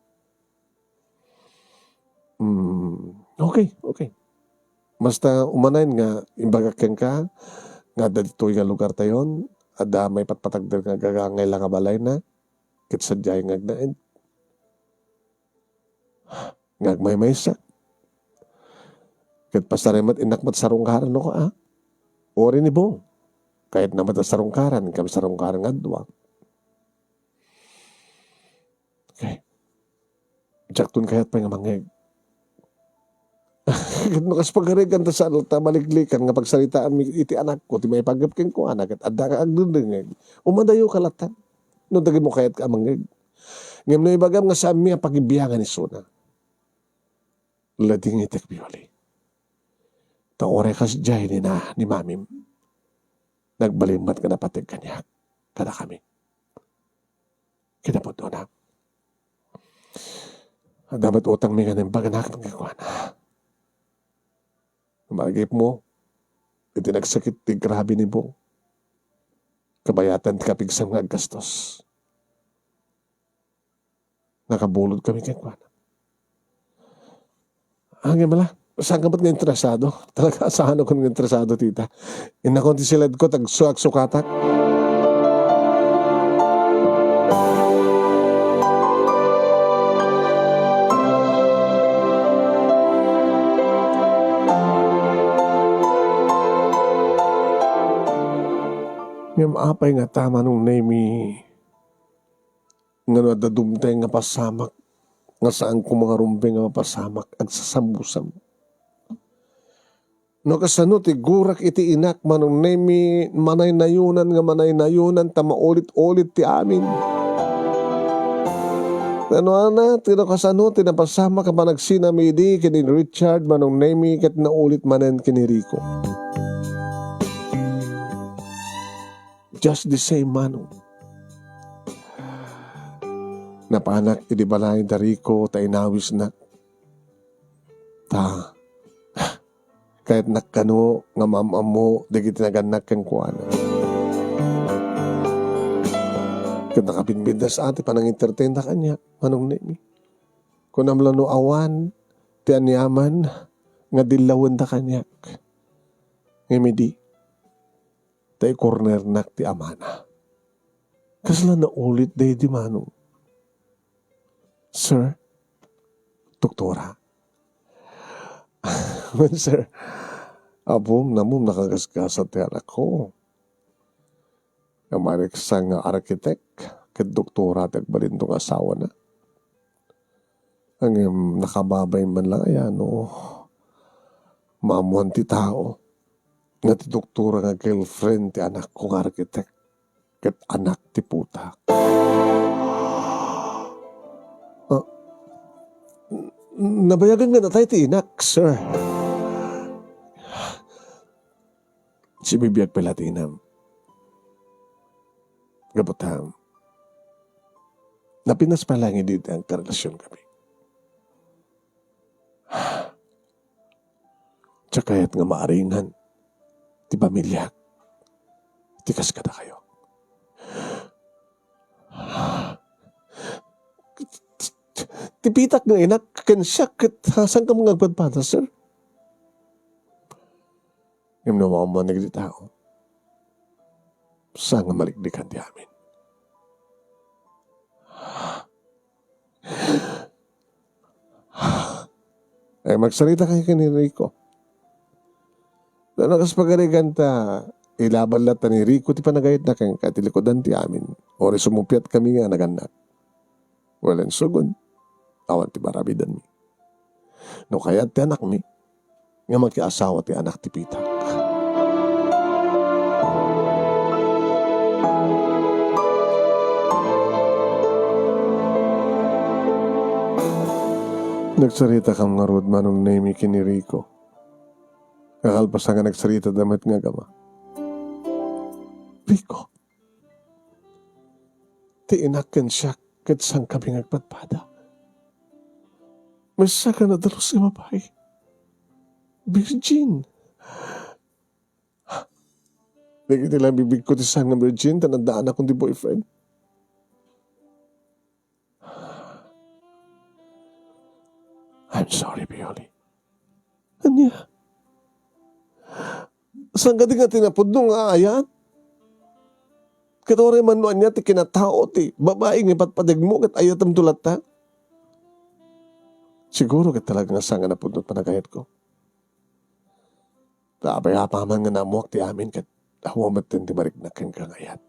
Mm, okay, okay. Basta umanay nga imbagak kenka nga adda ditoy nga lugartayon, adda maipatpatagder nga gagangay la nga balayna, ket sadiay nga agnaed. Nga agmaymaysa. Ket pasarem met, innak met sarungkaran, no, a? Uray ni Bong. Kayatna met a sarungkaran, inkami sarungkaran nga adua. Okay. Diakton kayat pay nga mangngeg. Ket no kas pagareganta sa alta, maliklikan nga pagsaritaam iti anakko ti maipanggep kenkuana, ket adda ka agdengdengngeg, umadayoka latta no dagimo kayat ka a mangngeg. Ngem no ibagam nga saanmi a pagibiangan isuna, ladingitek, Bioli. Ta uray kasdiay ni na, ni mamim, nagbalin met nga napateg kaniak, kadakami. Kinapudnona, adda met utangmi nga naimbaganak kenkuana. Malagipmo, iti nagsakit ti grabe ni Bong, kabayatan ti kapigsam nga aggastos. Nakabulod kami kenkuana. Ngem ala, Saan ka met nga interesado? Talaga, saan ako nga interesado, tita? Innakon ti siledko, tagsuak-sukatak. Ngem apay nga ta, Manong Nemi, nga no adda dumteng nga pasamak, nga saan koma nga rumbeng nga mapasamak, agsasambusan. No kasano ti gurak iti inak, Manong Nemi, manaynayonan nga manaynayonan ta maulit-ulit ti amin. Nano ana, ti no kasano ti napasamak a panagsinam idi ken ni Richard, Manong Nemi, ket naulit manen ken ni Rico. Just the same, Manong. Napanak idi balay da Rico ta inawisnak. Ta, kayatnak kano nga maam-ammo dagiti nagannak kenkuana. Ket nakabinbindas a ti panangintertainda kaniak, Manong Nemi. Kunam la no awan ti aniaman nga dillawenda kaniak. Ngem idi, ta ikornernak ti amana. Kasla naulit daydi, Manong? Sir? Doktora? Wen, sir. Apom, namom, nakagasgasat ti anakko. Nga mariksan nga arkitek, ket doktora ti agbalinto nga asawana. Ngem nakababay man lang aya no maammuan ti tao nga ti doktora nga girlfriend ti anakko nga arkitek ket anak ti putak. Ah, n-, nabayagan nga natay ti inak, sir. Sibibiag pay la ti inam. Gapu ta, napinas pay laeng idi ti agkarelasionkami. Diak kayat nga maaringan ti pamiliak ti kas kadakayo. Ti pitak nga inak ken siak ket saan kami nga agpadpada, sir? Ngem no maammuan dagiti tao, saan nga maliklikan ti amin. Ay, magsarita kayo ken ni Rico. No, no, kas pagarigan ta, ilaban latta ni Rico ti panagayatna kenka ti likudan ti amin. Uray sumuppiat kami nga nagannak. Wen, sugod, awan ti marabidanmi. No kayat ti anakmi, nga makiasawa ti anak ti pitak. Nagsaritakam ngarud, Manong Nemi, ken ni Rico. Kakalpasan nga nagsaritada met nga agama. Rico, ti inak ken siak ket saankami nga agpadpada. Maysa nga nadalus nga babai. Virgin. Dagiti lambibigko ti saan nga virgin, ta naddaanakon ti boyfriend. I'm sorry, Pioli. Ania? Saan kadi nga ti napudno nga ayat? Ket uray man no ania ti kinatao ti babai nga ipatpadegmo ket ayatemto latta? Siguro ket talaga nga saan nga napudno ti panagayatko. Ta apay apaman nga naammoak ti amin ket awan metten ti mariknak kenka nga ayat.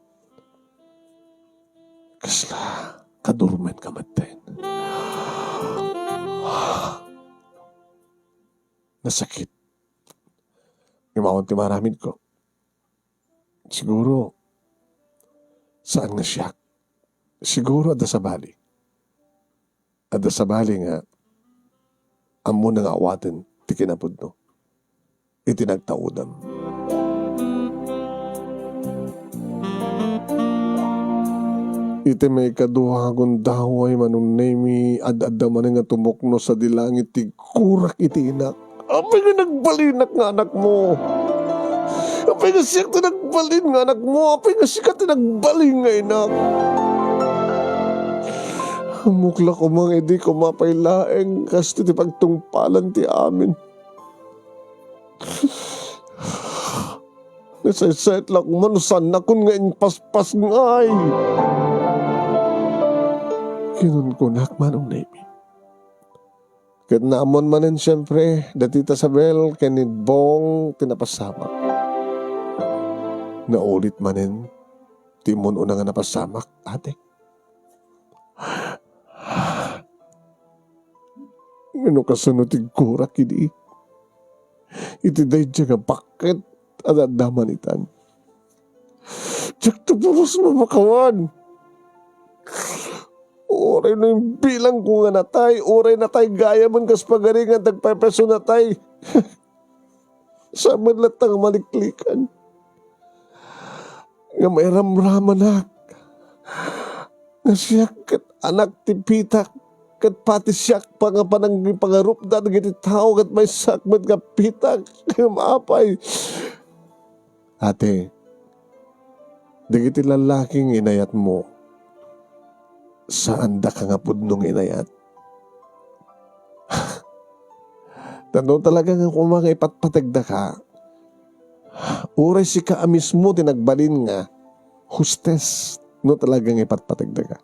Kasla kadurmenka metten. Nasakit. Ngem awan ti maaramidko. Siguro, saan nga siak. Siguro adda sabali. Adda sabali nga ammona nga awaten ti kinapudno iti nagtaudam. Iti maikadua a gundaway, Manong Nemi, ad-adda manen nga tumukno sadi langit ti gurak iti inak. Apay nga nagbalinak nga anakmo? Apay nga siak ti nagbalin nga anakmo? Apay nga sika ti nagbalin nga inak? Ammok la koma nga idi koma pay laeng kastoy ti pagtungpalan ti amin. Nasaysayat la koma no saannakon nga impaspas ngay. Kinunkunak, Manong Nemi. Ket naammoan manen, siempre, da Tita Isabel ken ni Bong ti napasamak. Naulit manen ti immun-una nga napasamak, ate. Ngano kasano ti iggurak idi iti daydiay nga bakket a dadamanitan? Diak ta pulos mapakawan. Uray no imbilangko nga natay, uray natay gayamen kas pagari nga nagpaypayso natay. Saan met latta nga maliklikan? Nga mairamramanak nga siak ket anak ti pitak, ket pati siak pa nga panangipangarupda dagiti tao ket maysak met nga pitak ngem apay. Ate, dagiti lallaki nga inayatmo, saandaka nga pudno nga inayat. Tapno talaga nga koma nga ipatpategdaka, uray sika a mismo ti nagbalin nga hostes no talaga nga ipatpategdaka.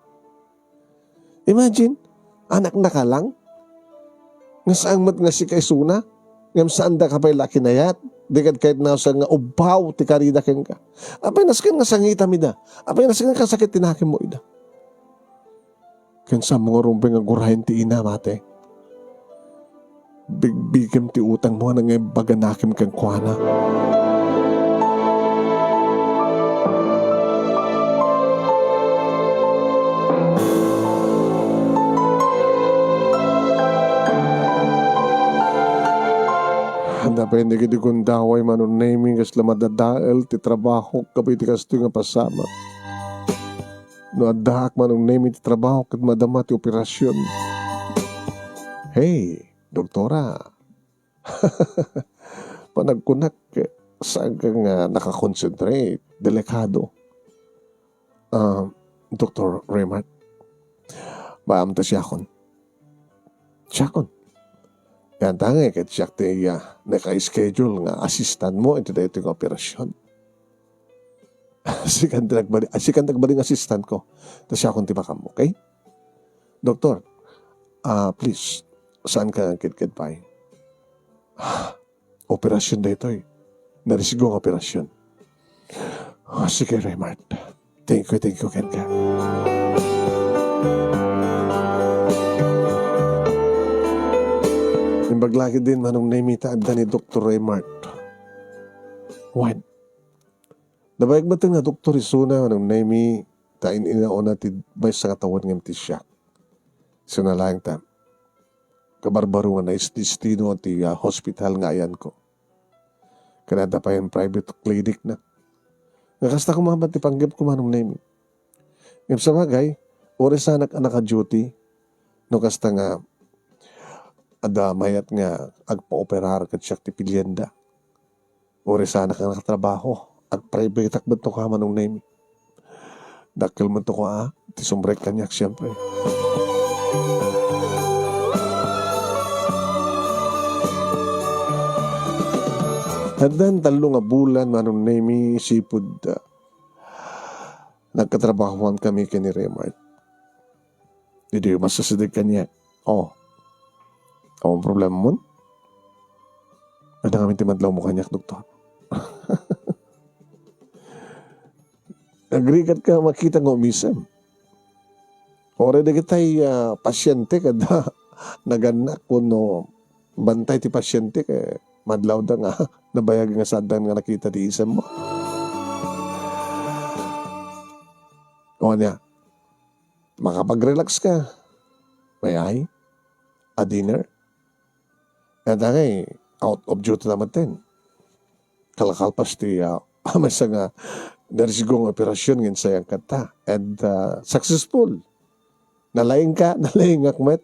Imagine, anaknaka lang, nga saan met nga sika isuna, ngem saandaka pay la kinayat, di kad kayat nausar nga ubbaw ti karida kenka. Apay nasken nga sangitam ida? Apay nasken nga kasakit ti nakemmo ida? Ken saanmo ngarud pay nga gurayen ti inam, ate. Bigbigem ti utangmo a nangibaganakem kenkuana. Anda pay dagiti gundaway, Manong Nemi, kasla madadael ti trabahok gapu iti kastoy nga pasamak. No addaak, Manong Nemi, ti trabaho ket madama ti operasion. Hey, doktora. Panagkunak, saanka nga nakakonsentrate. Delikado. Ah, Doktor Raymart, baam ta siakon. Siakon. Yan ta nga, ket siak ti, ah, naka-schedule nga assistant mo iti daytoy nga operasion. Sikan ti nagbali-, ah, sikan ti nagbalin nga assistant ko. Ta siakon ti bakammo, okay? Doktor, ah, please, saanka nga agkedked pay? Operasion daytoy. Narisgo nga operasion. Ah, sige, Raymart. Thank you, thank you kenka. Imbag la ketdin, Manong Nemi, ta adda ni Doktor Raymart. Wen, nabayag met nga doktor isuna, Manong Nemi, ta in-inauna ti maysa nga tawen ngem ti siak. Isuna laeng ta, kabarbaro nga naisdistino ti, ah, hospital nga ayanko. Ken adda pay private clinic na. Nga kasta koma met ti panggepko, Manong Nemi. Ngem sabagay, uray saanak a naka-duty, no kasta nga adda mayat nga agpaoperar ket siak ti pilienda. Uray saanak a nakatrabaho, agprivateak met no koma, Manong Nemi. Dakkel met no koma, ah, ti sumrek kaniak, siempre. Addan tallo nga bulan, Manong Nemi, sipud, ah, nagkatrabahoan kami ken ni Raymart. Idi masasideg kaniak, "Oh, awan problemamon? Adda ngamin ti madlawmo kaniak, doktor." Agrigat ka makita nga umisem. Uray dagitay, ah, pasyente kada nagannak wenno bantay ti pasyente ket madlawda nga nabayag nga saandan nga nakita ti isemmo. O ania, makapag-relax ka. May ay? A dinner? Ket angay, out of duty na met ten. Kalakalpas ti, ah, maysa nga narisgo nga operasyon nga insayang kanta. And, ah, successful. Nalaing ka, nalaingak met.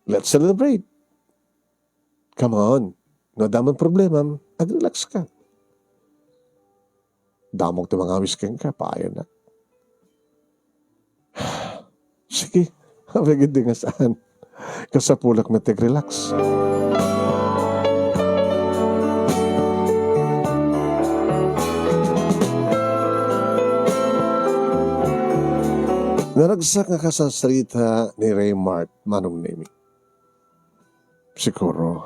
Let's celebrate. Come on. No, adda man problemam, ag-relax ka. Damok ti mangawis kenka, paayona. Sige, apay ketdi nga saan. Kasapulak met ti ag-relax. Naragsak nga kasarsarita ni Raymart, Manong Nemi. Siguro,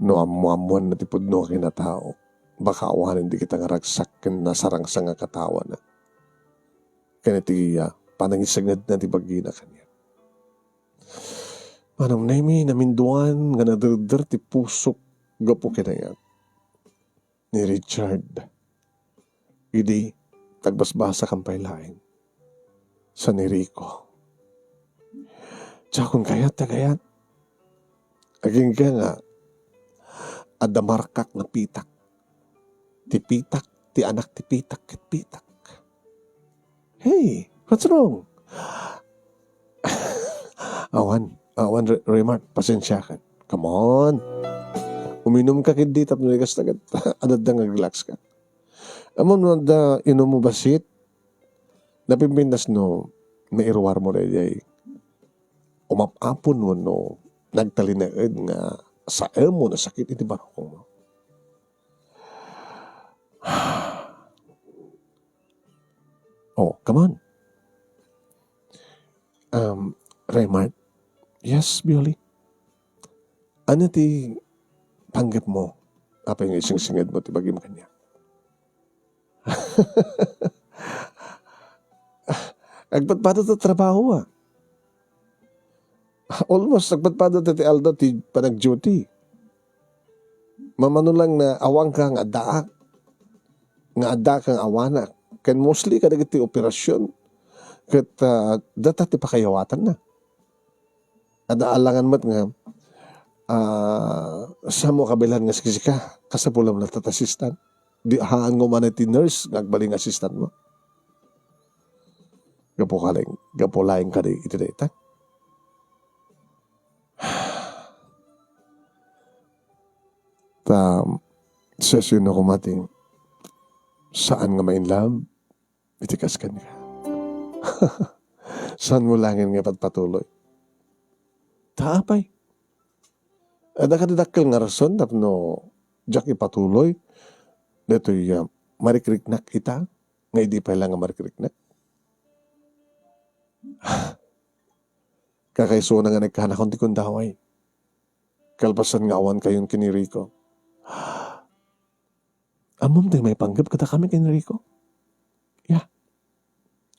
no ammoammoanna ti pudno a kinatao, baka awanen dagita nga ragsak ken nasarangsang a katawana. Ken iti, ah, panangisangedna ti bagina kaniak. Manong Nemi, naminduan nga naderder ti pusok gapu kaniak. Ni Richard. Idi, tagbasbasakan pay laeng. San ni Rico. Diakon kayat, tagayat. Agingga nga, adda markak nga pitak. Ti pitak, ti anak ti pitak, ket pitak. Hey, what's wrong? Awan, awan, Re-, Remark, pasensiakan. Come on. Uminumka ketdi tapno di kasta ket adda nga relax ka. Ammom no adda inummo bassit, napimpintas no mairuarmo daydiay umap-apon wenno nagtalinaed nga saem wenno sakit iti barukongmo. Oh, come on. Um, Raymart. Yes, Bioli. Ania ti panggepmo? Apay nga isingsingedmo ti bagim kaniak? Agpadpado ta trabaho, ah. Almost agpadpado ta ti aldaw ti panag-duty. Mamano lang nga awanka nga addaak, nga addaka nga awanak. Ken mostly kadagiti operasyon ket, ah, data ti pakayawatanna. Adda alangan met nga, ah, saanmo kabilan nga sikisika, kasapulam latta ta assistant. Di haan nga umana ti nurse nga agbalin nga assistant mo. Gapu ka laeng, gapu laeng kadi iti dayta. Ta, sesyon no kumati, saan nga ma-in love iti kas kenka. Saanmo laengen nga ipatpatuloy? Ta apay? Adda kadi dakkel nga rason tapno diak ipatuloy daytoy, ah, marikriknak ita, nga idi pay la nga marikriknak? Kakaisuna nga nagkanakon ti gundaway. Kalpasan nga awan kayon ken ni Rico. Ammom ti maipanggep kadakami ken ni Rico? Ya.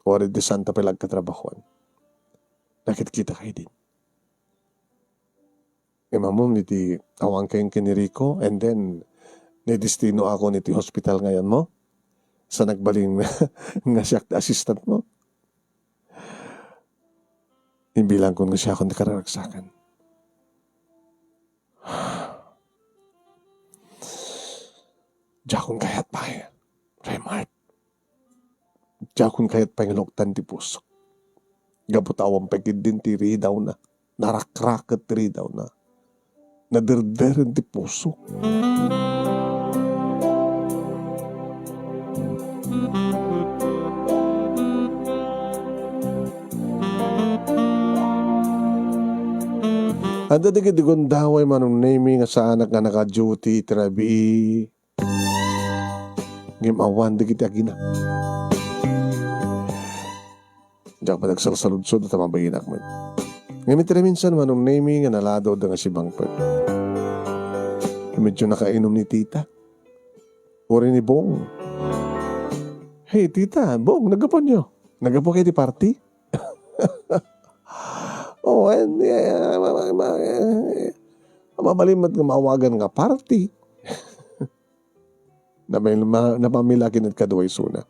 Already saan ta pay la agkatrabahoan. Nakitkita kayo din. Imamom iti awan kayon ken ni Rico, and then, nidestinoakon iti hospital ngayon mo? Sa nagbalin nga siak ti assistant mo? Imbilangkon nga siakon ti kararagsakan. Diakon kayat pay, Remark. Diakon kayat pay nga luktan ti pusok. Gapu ta awan pay ketdin ti ridawna. Narakraket ti ridawna. Naderderen ti pusok. Adda dagiti gundaway, Manong Nemi, nga saanak nga naka-duty iti rabii. Ngem awan dagiti agina. Diak met agsalsaludsod ta mabaginak met. Ngem iti naminsan, Manong Nemi, nga naladawda nga sibangpet. Medyo nakainum ni Tita. Uray ni Bong. "Hey, Tita, Bong, naggapuanyo? Naggapu kayo ti party?" Oh, and, eh, ma-, ma-, ma-, eh, mabalin met nga maawagan nga party. Napamila-, napamilaki ket kadua isuna.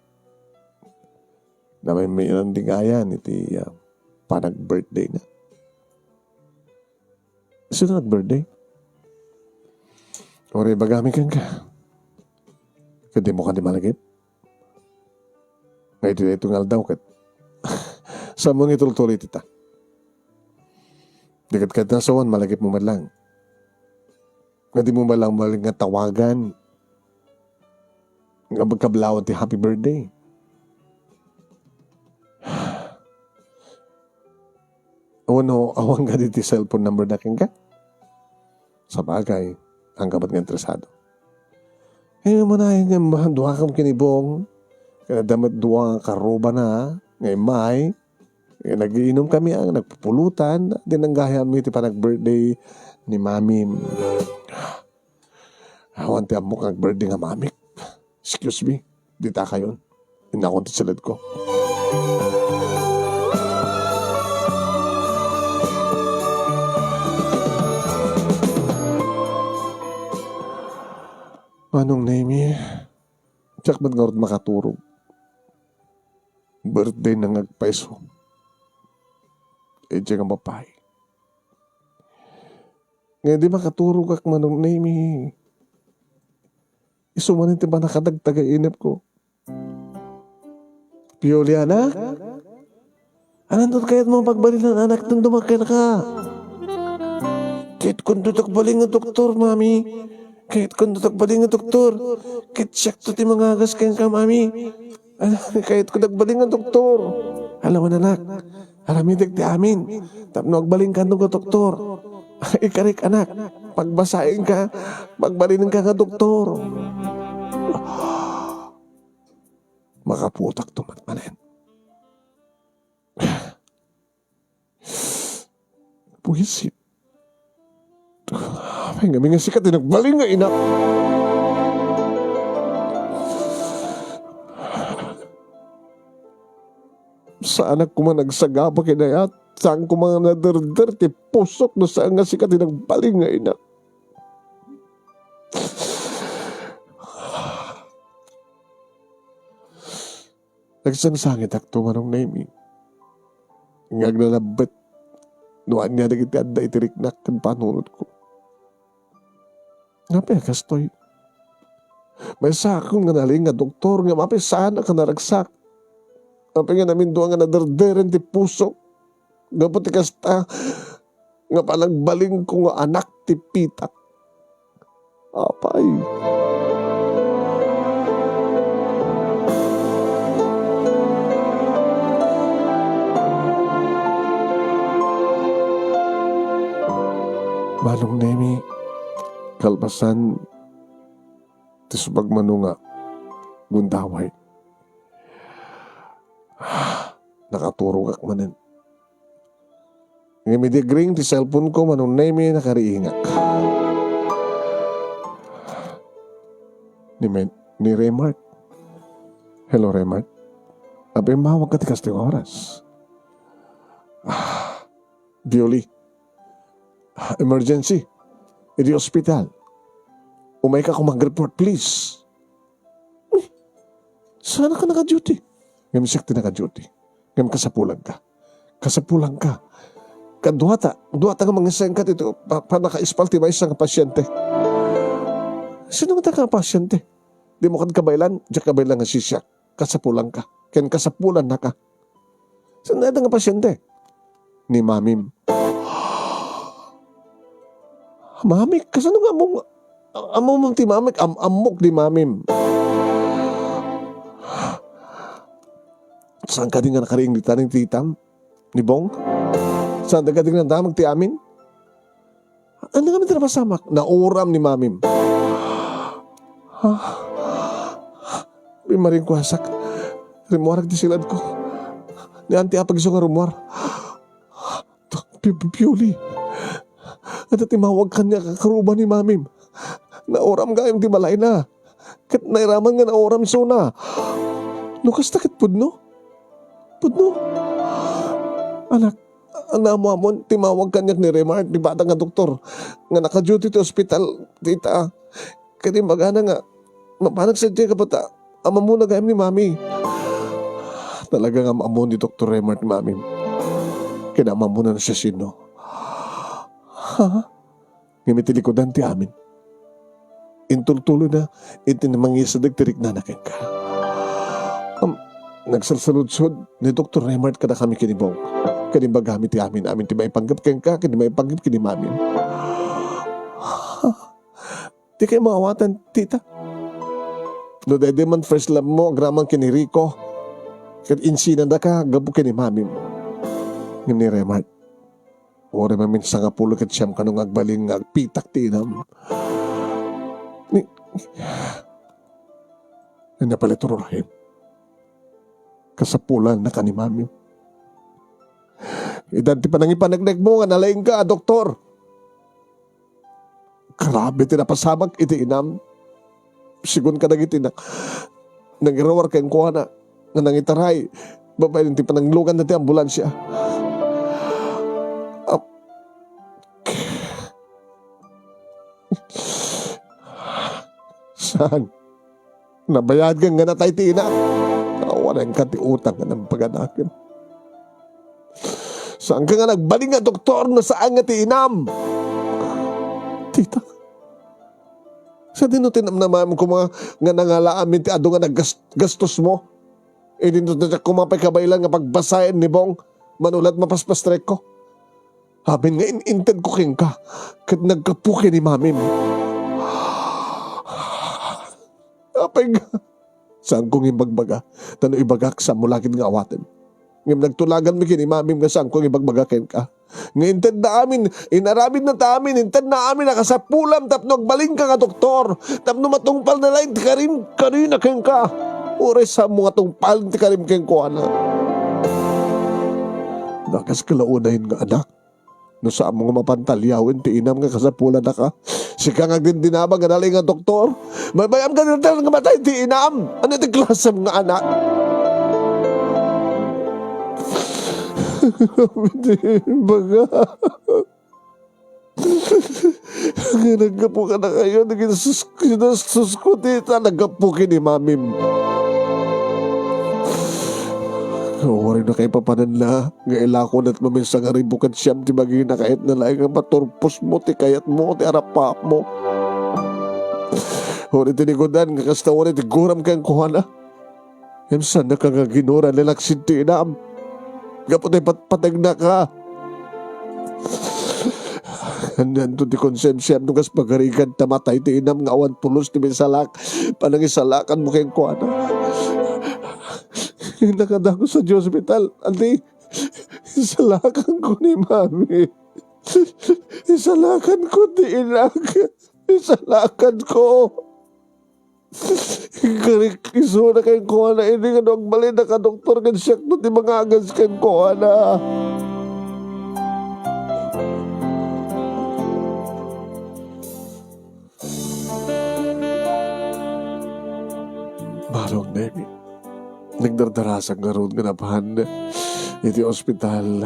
Napamilaminan ti ngayan iti, ah, panag-birthday na. Sino nag-birthday? Uray ibagami kenka. Ket dimo kadi malagip? Nga iti daytoy nga aldaw ket saanmo nga itultuloy ita. Di ket kayat nga sawen, malagipmo met lang. Nga dimo met lang mabalin nga tawagan nga pagkablawan ti happy birthday. Wenno, awan kadi ti cellphone number na kenka? Sabagay, anggabat nga interesado. Eh, manayon nga ma-, duakam ken ni Bong. Ken adda met dua nga karrubana, Nga immay, eh, nagiinumkami, ah, nagpupulutan, dinanggayam iti panag-birthday ni Mamim. Awan ti ammok nga ag-birthday nga mamik. Excuse me, dita kayon. Innakon ti siledko. Manong Nemi, diak met ngarud makaturog. Birthday na nga agpayso. Idiay nga babai. Nga di makaturogak, Manong Nemi. Isu manen ti panakadagtag a inepko. Pioli, anak? Ananto kayatmo a pagbalinan, anak, no dumaka kenka? Kayatko dagbalin nga doktor, Mami. Kayatko dagbalin nga doktor. Ket siakto ti mangagas kenka, Mami. Anak, kayatko dagbalin nga doktor. Alawan, anak. Aramidek ti amin. Tapno agbalinka nga doktor. Ikarik, anak. Pagbasaenka. Pagbalinenka nga doktor. Makaputakto met manen. Buisit. Apay ngamin nga sika ti nagbalin nga ina. Saanak koma nga agsagaba ken ayat. Saan koma nga naderder ti pusok no saan nga sika ti nagbalin nga ina. Nagsangsangitakto, Manong Nemi. Nga agnanabbet no ania dagiti adda iti riknak ken panunotko. Apay a kastoy? Maysaakon nga nalin nga doktor, ngem apay saanak a naragsak? Apay nga namindua nga naderderen ti pusok? Gapu ti kasta, nga panagbalinko nga anak ti pitak. Apay. Manong Nemi, kalpasan ti subagmano nga gundaway. Nakaturogak manen. Ngem idi agring ti cellphone ko, Manong Nemi, nakariingak. Ni Men-, ni Remart. Hello, Remart. Apay immawagka ti kasta nga oras? Ah, Bioli. Ah, emergency. Idi ospital. Umayka koma ag-report, please. Saanka naka-duty? Ngem siak ti naka-duty. Ngem kasapulanka. Kasapulanka. Kaduata, duata nga mangisenka ti pa-, pannakaispal ti maysa nga pasyente. Sino nga ta nga pasyente? Dimo kad kabaelan, diak kabaelan nga sisiak. Kasapulanka. Ken kasapulannaka. Saan dayta nga pasyente? Ni Mamim. Mamik, kasano nga ammom, ammom ti Mamik? Am-, ammok ni Mamim. Saan kadi nga nakariing dita ni titam? Ni Bong? Saan kadi nga nadamag ti amin? Ania ngamin ti napasamak? Nauram ni Mamim. Ha? Bimaring kuasak. Rimmuarek ti siledko. Ni Auntie Apag isu nga rummuar. Pi-, pi-, Pioli. Adda timawag kaniak a karuba ni Mamim. Nauram gayam ti balayna. Ket nairaman nga nauram isuna. No kasta ket pudno? Pudno? Anak, Ania ammoamon, timawag kaniak ni Remart, ti bata nga doktor, nga naka-duty ti ospital dita. Ket imbagana nga mapanak sadiay gapu ta am-ammona gayam ni Mami. Talaga nga am-ammon ni Doktor Remart ni Mami. Ket am-ammona no siasino. Ha? Ngem iti likudan ti amin, intultuloyna iti mangisadeg ti riknana kenka. Am, nagsalsaludsod ni Doktor Remart kadakami ken ni Bong. Ken imbagami ti amin, amin ti maipanggep kenka, ken ti maipanggep ken ni Mami. Dikay maawatan, tita. No daydi man first love mo, agraman ken ni Rico, ket insinadaka gapu ken ni Mamim. Ngem ni Remart, uray mamin sangapulo ket siam kano nga agbalin nga agpitak ti inam. Ni, ni napalituruhin. Kasapulannaka ni Mami. Itan ti panangipaneknekmo nga nalaingka a doktor. Grabe ti napasamak iti inam. Sigun kadagiti na-, nangiruar kenkuana nga nangitaray babaen ti panangluganna ti ambulansia. Ap-, Saan? Nabayadka nga natay ti inak. Awarenka ti utang nga nampaganakem. Saanka nga nagbalin nga doktor no saan nga ti inam? Tita, sadino ti namnamam koma nga nangala amin ti adu nga naggas-, gastos mo? Idinto ti diak koma pay kabaelan nga pagbasaen ni Bong, manulat mapaspastrekko. Amin nga in-intedko kenka, ket naggapu ken ni Mamim. Apay nga, saanko nga imbagbaga, ta no ibagak, saanmo la ket nga awaten. Ngem nagtulaganmi ken ni Mamim nga saanko nga imbagbaga kenka. Nga intedna amin, inaramidna ta amin, intedna amin a kasapulam tapno agbalinka nga doktor, tapno matungpalna laeng ti karim kadina kenka. Uray saanmo nga tungpalen ti karim kenkuana. Nakas kalaonayen nga anak, no saanmo nga mapan taliawen ti inam nga kasapulannaka. Sika nga agdindinamag nga nalaing nga doktor. Mabayam nga nga matay ti inam. Ania ti klasem nga anak? Baga. Nga naggapu kadakayo, naginsus-, ginastusko ti ta, naggapu ken ni Mamim. Uray no kaipapananna, nga ilako met maminsan nga ribu ket siam ti bagina, kayatna laeng nga maturposmo ti kayatmo, ti arapaapmo. Uray tinigudan nga kasta uray ti guram kenkuana. Ngem saannaka nga ginura, nalaksid ti inam. Gapu ta ipatpategnaka. Anianto ti konsensiam no kas pagarigan ta matay ti inam nga awan pulos ti maisalak-, panangisalakanmo kenkuana. Nakadako sa Dios ospital, adi, isalakanko ni Mami. Isalakanko ti inak. Isalakanko. Karik isuna kenkuana idi nga no agbalinnak a doktor ken siakto ti mangagas kenkuana. Manong Nemi, nagdardarasak ngarud nga napan iti ospital,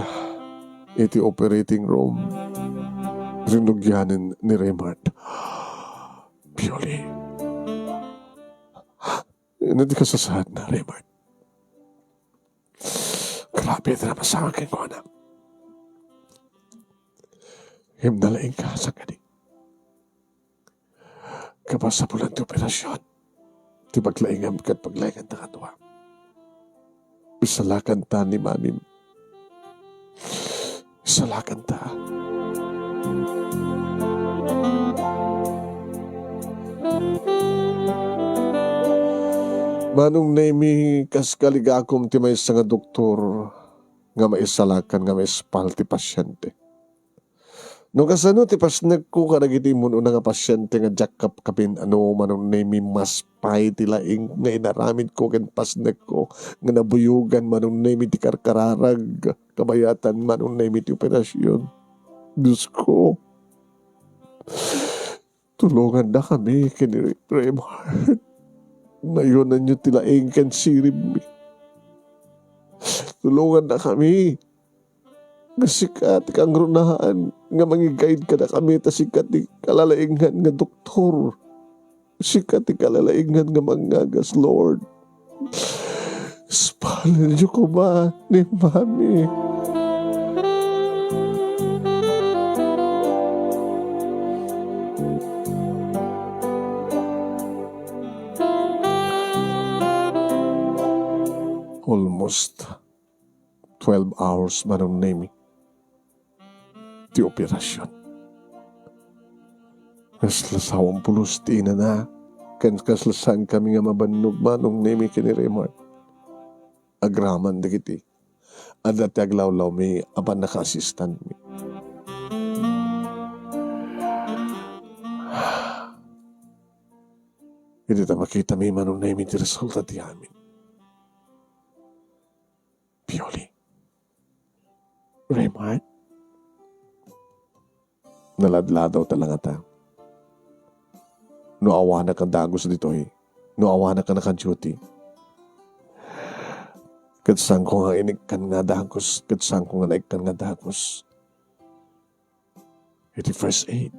iti operating room. Rinugianen ni Raymart. Pioli. Ania ti kasasaadna, Raymart? Grabe ti napasamak kenkuana. Ngem nalaingka, sangkadi. Kapasapulan ti operasion, ti paglaingam ket paglainganta kadua. Isalakanta ni Mamim. Isalakanta. Manong Nemi, kas kaligakom ti maysa nga doktor nga maisalakan nga maispal ti pasiente. No kasano ti pasnekko kadagiti immun-una nga pasiente nga diak kapkapin-ano, Manong Nemi, mas pay ti laing nga inaramidko ken pasnekko nga nabuyogan, Manong Nemi, ti karkararag, kabayatan, Manong Nemi, ti operasion. Diosko, tulongannakami ken ni Raymart. Nayonanyo ti laing ken siribmi. Tulongannakami. Nga sika ti kangrunaan nga mangi-guide kadakami, ta sika ti kalalaingan nga doktor. Sika ti kalalaingan nga mangagas, Lord. Ispalenyo koma ni Mami. Almost twelve hours, Manong Nemi, ti operasion. Kasla sawam pulos ti inana, ken kasla saankami nga mabannog, Manong Nemi, ken ni Raymart. Agraman dagiti, adda ti aglawlawmi a pannakaassistanmi. Idi ta makitami, Manong Nemi, ti resulta ti amin, Pioli. Raymart. Naladladaw ta la ngata. No awanak a dagus ditoy, no awanak a naka-duty, ket saanko nga inikkan nga dagus, ket saanko nga naikkan nga dagus. Iti first aid.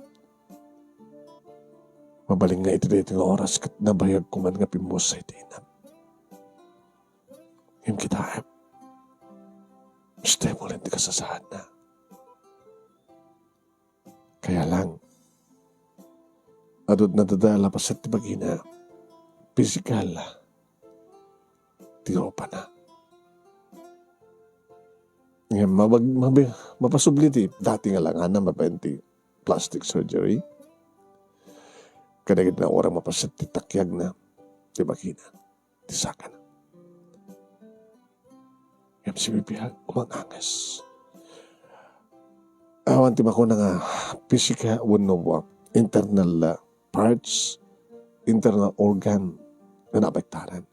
Mabalin nga iti daytoy nga oras ket nabayagko man nga pimmusa iti inam. Ngem kitaem, stable ti kasasaadna. Kaya lang, adu ti nadadael a paset ti bagina, pisikal ti rupana. Ngem mabag-, mabi-, mapasubli ti dati nga langana mabain ti plastic surgery. Kadagiti naurang mapaset ti takyagna, ti bagina, ti sakana. Ngem si bibiag, umanganges. Awan ti makuna nga physical wenno internal, ah, parts, internal organ nga naapektaran.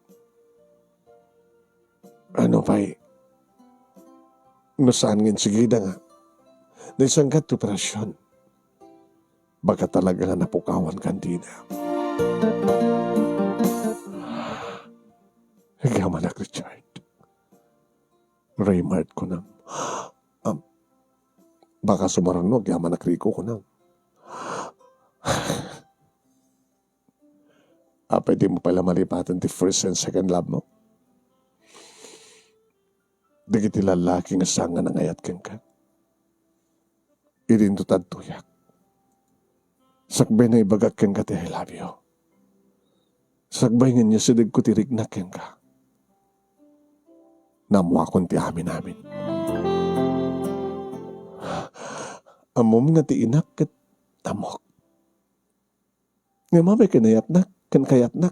Ano pay, no saan nga insigida nga naisanggat ti operasyon, baka talaga nga napukawan kandina. Agyamanak, Richard. Raymart, kunam. Am, baka sumaruno, agyamanak, Rico, kunam. Apay di mo pala malipaten ti first and second love mo? Dagiti lallaki nga saan nga nangayat kenka. Idinto tadtoyak. Sakbay nga ibagak kenka ti I love you. Sakbay nga inyasidegko ti riknak kenka. Naammoakon ti amin-amin. Ammom nga ti inak ket ammok. Ngem apay ken kayatnak, ken kayatnak.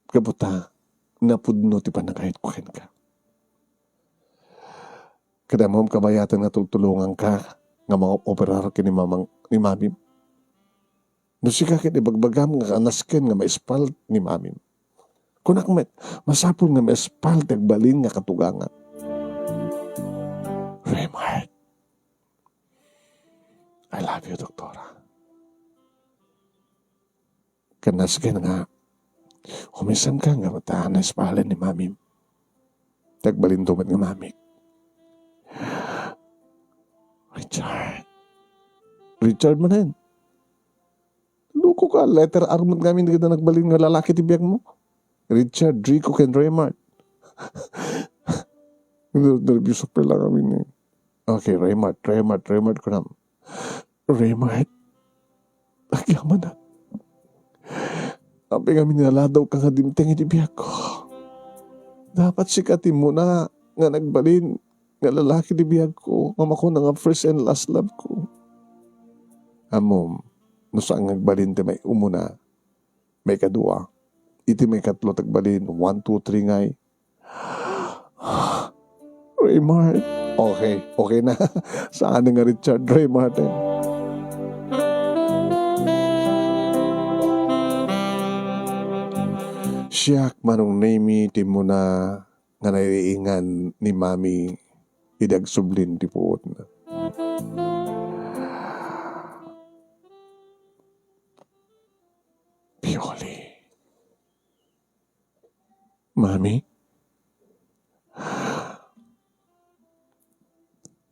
Gapu ta, napudno ti panagayatko kenka. Ket ammom kabayaten nga tultulonganka nga mangoperar ken ni mamang, ni mamim. No sika ket ibagbagam nga kanasken nga maispal ni mamim. Kunak met, masapul nga maispal ti agbalin nga katugangan. Raymart, I love you, Doktora. Kanasken nga, umisanka nga ta naispalen ni mamim. Ti agbalinto met nga mamik. Richard. Richard manen. Loko ka, letter R met ngamin dagiti nagbalin nga lalaki ti biagmo. Richard, Rico, ken Raymart. Ner-, nervioso pay lang amin eh. Okay, Raymart, Raymart, Raymart, kunam. Raymart, agyamanak. Apay ngamin nga ladawka nga dimteng iti biagko. Dapat sika ti immuna nga nagbalin nga lalaki ti biagko, nga makuna nga first and last love ko. Ammom, no saan nga agbalin ti maiumuna, maikadua, iti maikatlo ti agbalin, one, two, three ngay. Raymart. Okay, okay na. Saan nga Richard Raymart eh. Siak, Manong Nemy, ti immuna nga naiingan ni Mami idi agsublin ti puotna. Pioli. Mami?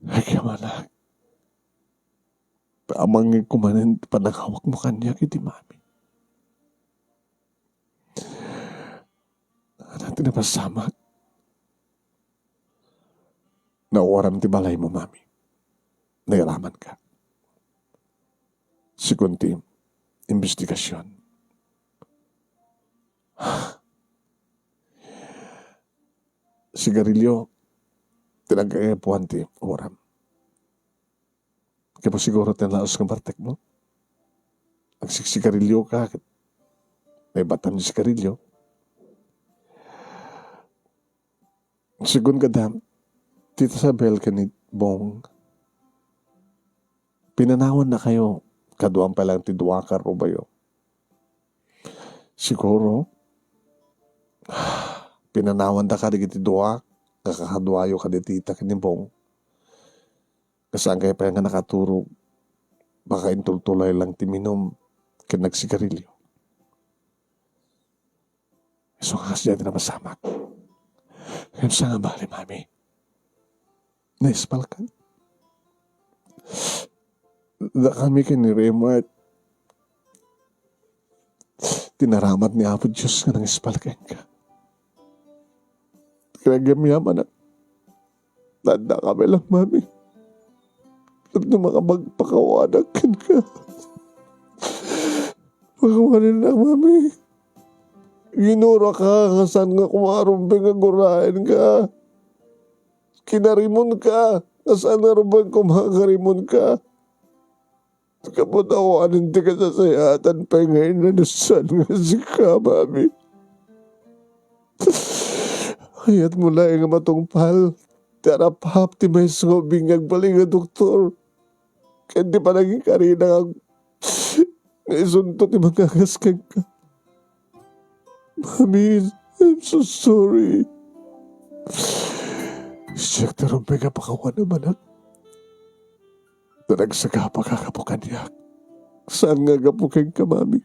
Agyamanak. Amangeko manen ti panangawatmo kaniak iti Mami. Ania ti napasamak? Nauwaram ti balaymo, Mami. Nairamanka. Segun ti imbestigasion, sigarilio ti nagkakapuan ti uwaram. Kaya po siguro ti nalaos nga bartekmo. Agsiksigarilioka, ket naibatam ti sigarilio. Segun kada, Tita Isabel ken ni Bong, pinanawannakayo, kaduam pay lang ti dua ka arrubayo. Siguro, pinanawanda kadagiti dua nga kakaduayo kadi tita ken ni Bong. Nga saankayo pay nga nakaturog, makaintultulay lang ti minum ken nagsigarilio. Isu nga kasdiay ti napasamak. Ngem saan nga bali, Mami? Naispalkan. Dakami ken ni Raymart, ti naramat ni Apo Dios nga nangispal kenka. Kinagyamyamanak. Tanda kami lang, Mami. Tapno makapagpakawanak kenka. Pakawanan na, Mami. Ginuraka nga saan nga kumarumbeng nga guraenka. Kinarimonka nga saan nga rumbeng kumakarimonka. Kaput awanen ti kasasayaatan pay nga inanusan nga sika, Mami. Kayatmo laeng nga matungpal ti arap-ap ti maysa nga ubing nga agbalin nga doktor ken ti panangikarina nga, nga isunto ti mangagas kenka. Mami, I'm so sorry. Siak ti rumbeng a pakawan, amanak. Ta nagsagabaka gapu kaniak. Saan nga gapu kenka, Mami.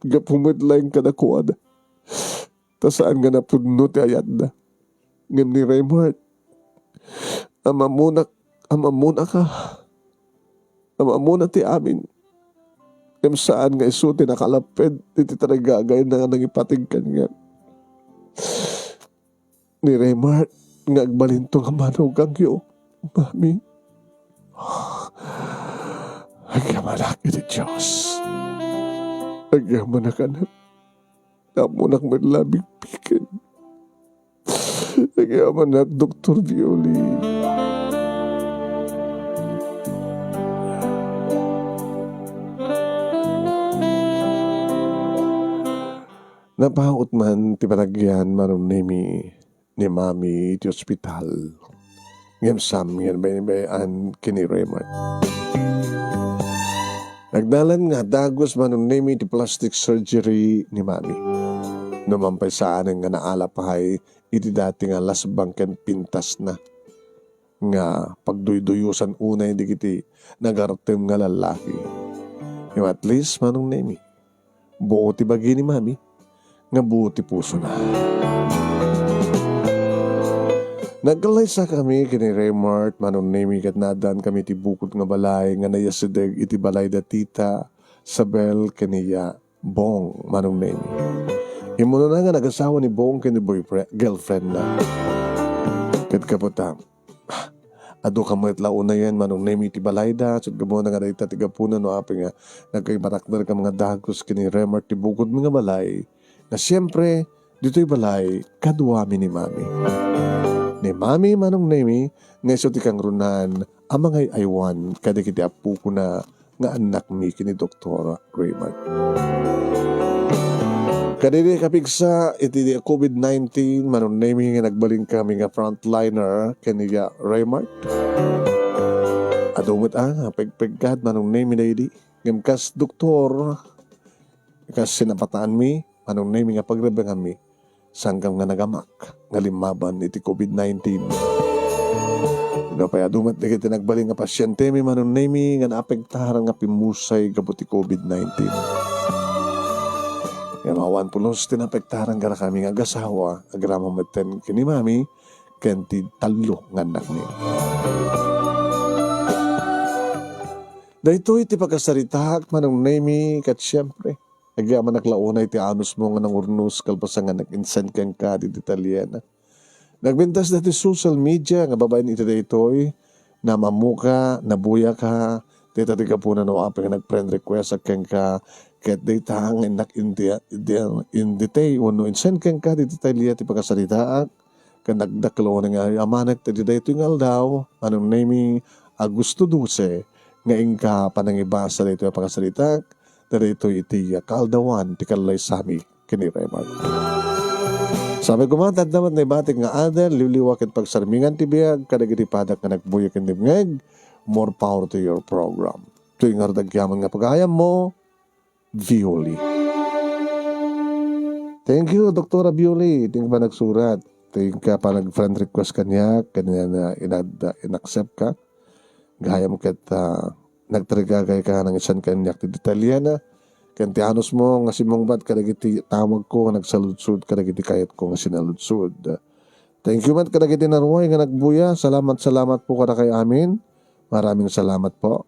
Gapu met laeng kadakuada. Ta saan nga napudno ti ayatda. Ngem ni Raymart, amamonak, amamonaka. Amamona ti amin. Ngem saan nga isu ti nakalapped iti tarigagayna nga nangipateg kaniak. Ni Raymart nga agbalinto nga manugangyo, Mami. Agyamanak iti Dios. Agyamanak, anak. Ammonak met la bigbigen. Agyamanak, Doktor Violi. Napaut man ti panagyan, Manong Nemi, ni Mami iti ospital. Ngem saan nga nabaybay-an ken ni Raymart. Nagnalan nga dagus, Manong Nemi, ti plastic surgery ni Mami. Numan pay saanen nga naala pay iti dati nga lasbang ken pintasna nga pagduyduyusan unay dagiti nagartem nga lallaki. Ngem at least, Manong Nemi, buo ti bagi ni Mami nga buo ti pusona. Nagkallaysakami ken ni Raymart, Manong Nemi, ket naaddankami iti bukod nga balay nga naiyasideg iti balay da Tita Sabel ken ni Iya Bong, Manong Nemi. Immunona nga nagasawa ni Bong ken ni boyfriend, girlfriendna. Ket kaputa, adu ka met la unayen, Manong Nemi, ti balayda, ket gammuna nga dayta ti gapuna no apay nga nagkaimatakder ka nga dagus ken ni Raymart ti bukodmi nga balay, nga siempre, ditoy balay, kaduami ni Mami. Ni Mami, Manong Nemi, nga isu ti kangrunan a mangay-aywan kadagiti appokona nga annakmi ken ni Doktor Raymart. Kadaydi kapigsa iti covid nineteen, Manong Nemi, nga nagbalinkami nga frontliner ken ni Raymart. Adu met a nga pegpeggad, Manong Nemi, daydi. Ngem kas doktor, kas sinapataanmi, Manong Nemi, nga pagrebenganmi, sangkam nga nagamak nga limmaban iti covid nineteen. Nupay adu met dagiti nagbalin nga pasientemi, Manong Nemi, nga naapektaran nga pimmusay gapu ti covid nineteen. Ngem awan pulos ti naapektaran kadakami nga agasawa, agraman metten ken ni Mami, ken ti tallo nga annakmi. Daytoy ti pakasaritaak, Manong Nemi, ket siempre, agyamanak la unay ti anusmo nga nangurnos kalpasan nga nag-insend kenka ti detalyena. Nagpintas daytoy social media nga babaen iti daytoy, naammoka, nabuyaka, dayta ti gapuna no apay nga nag-friend request kenka, ket dayta nga innak indi-, indi-, inditay wenno insend kenka ti detalye ti pakasaritaak, ket nagdakkel unay nga amanek ti daytoy nga aldaw, Manong Nemi, Agosto dose, nga inka panangibasa daytoy a pakasaritaak, ta daytoy iti kaaldawan ti kallaysami ken ni Raymart. Sapay koma, adda met naibatik nga adal, liwliwa ken pagsarmingan ti biag kadagiti padak nga nagbuya ken dimngeg. More power to your program. Toy ngarud agyaman nga pagayammo, Violi. Thank you, Doktora Bioli. Thank you pa nagsurat. Thank you pa nag-friend request kaniak. Kaniak na inad-, in-accept ka. Gayam ket, ah, nagtarigagay ka nangisan kaniak ti detalye na. Ken ti anus mo nga simmungbat kadagiti tawag ko nga nagsaludsod kadagiti kayat ko nga sinaludsod. Thank you met kadagiti naruay nga nagbuya. Salamat, salamat po kadakay amin. Maraming salamat po.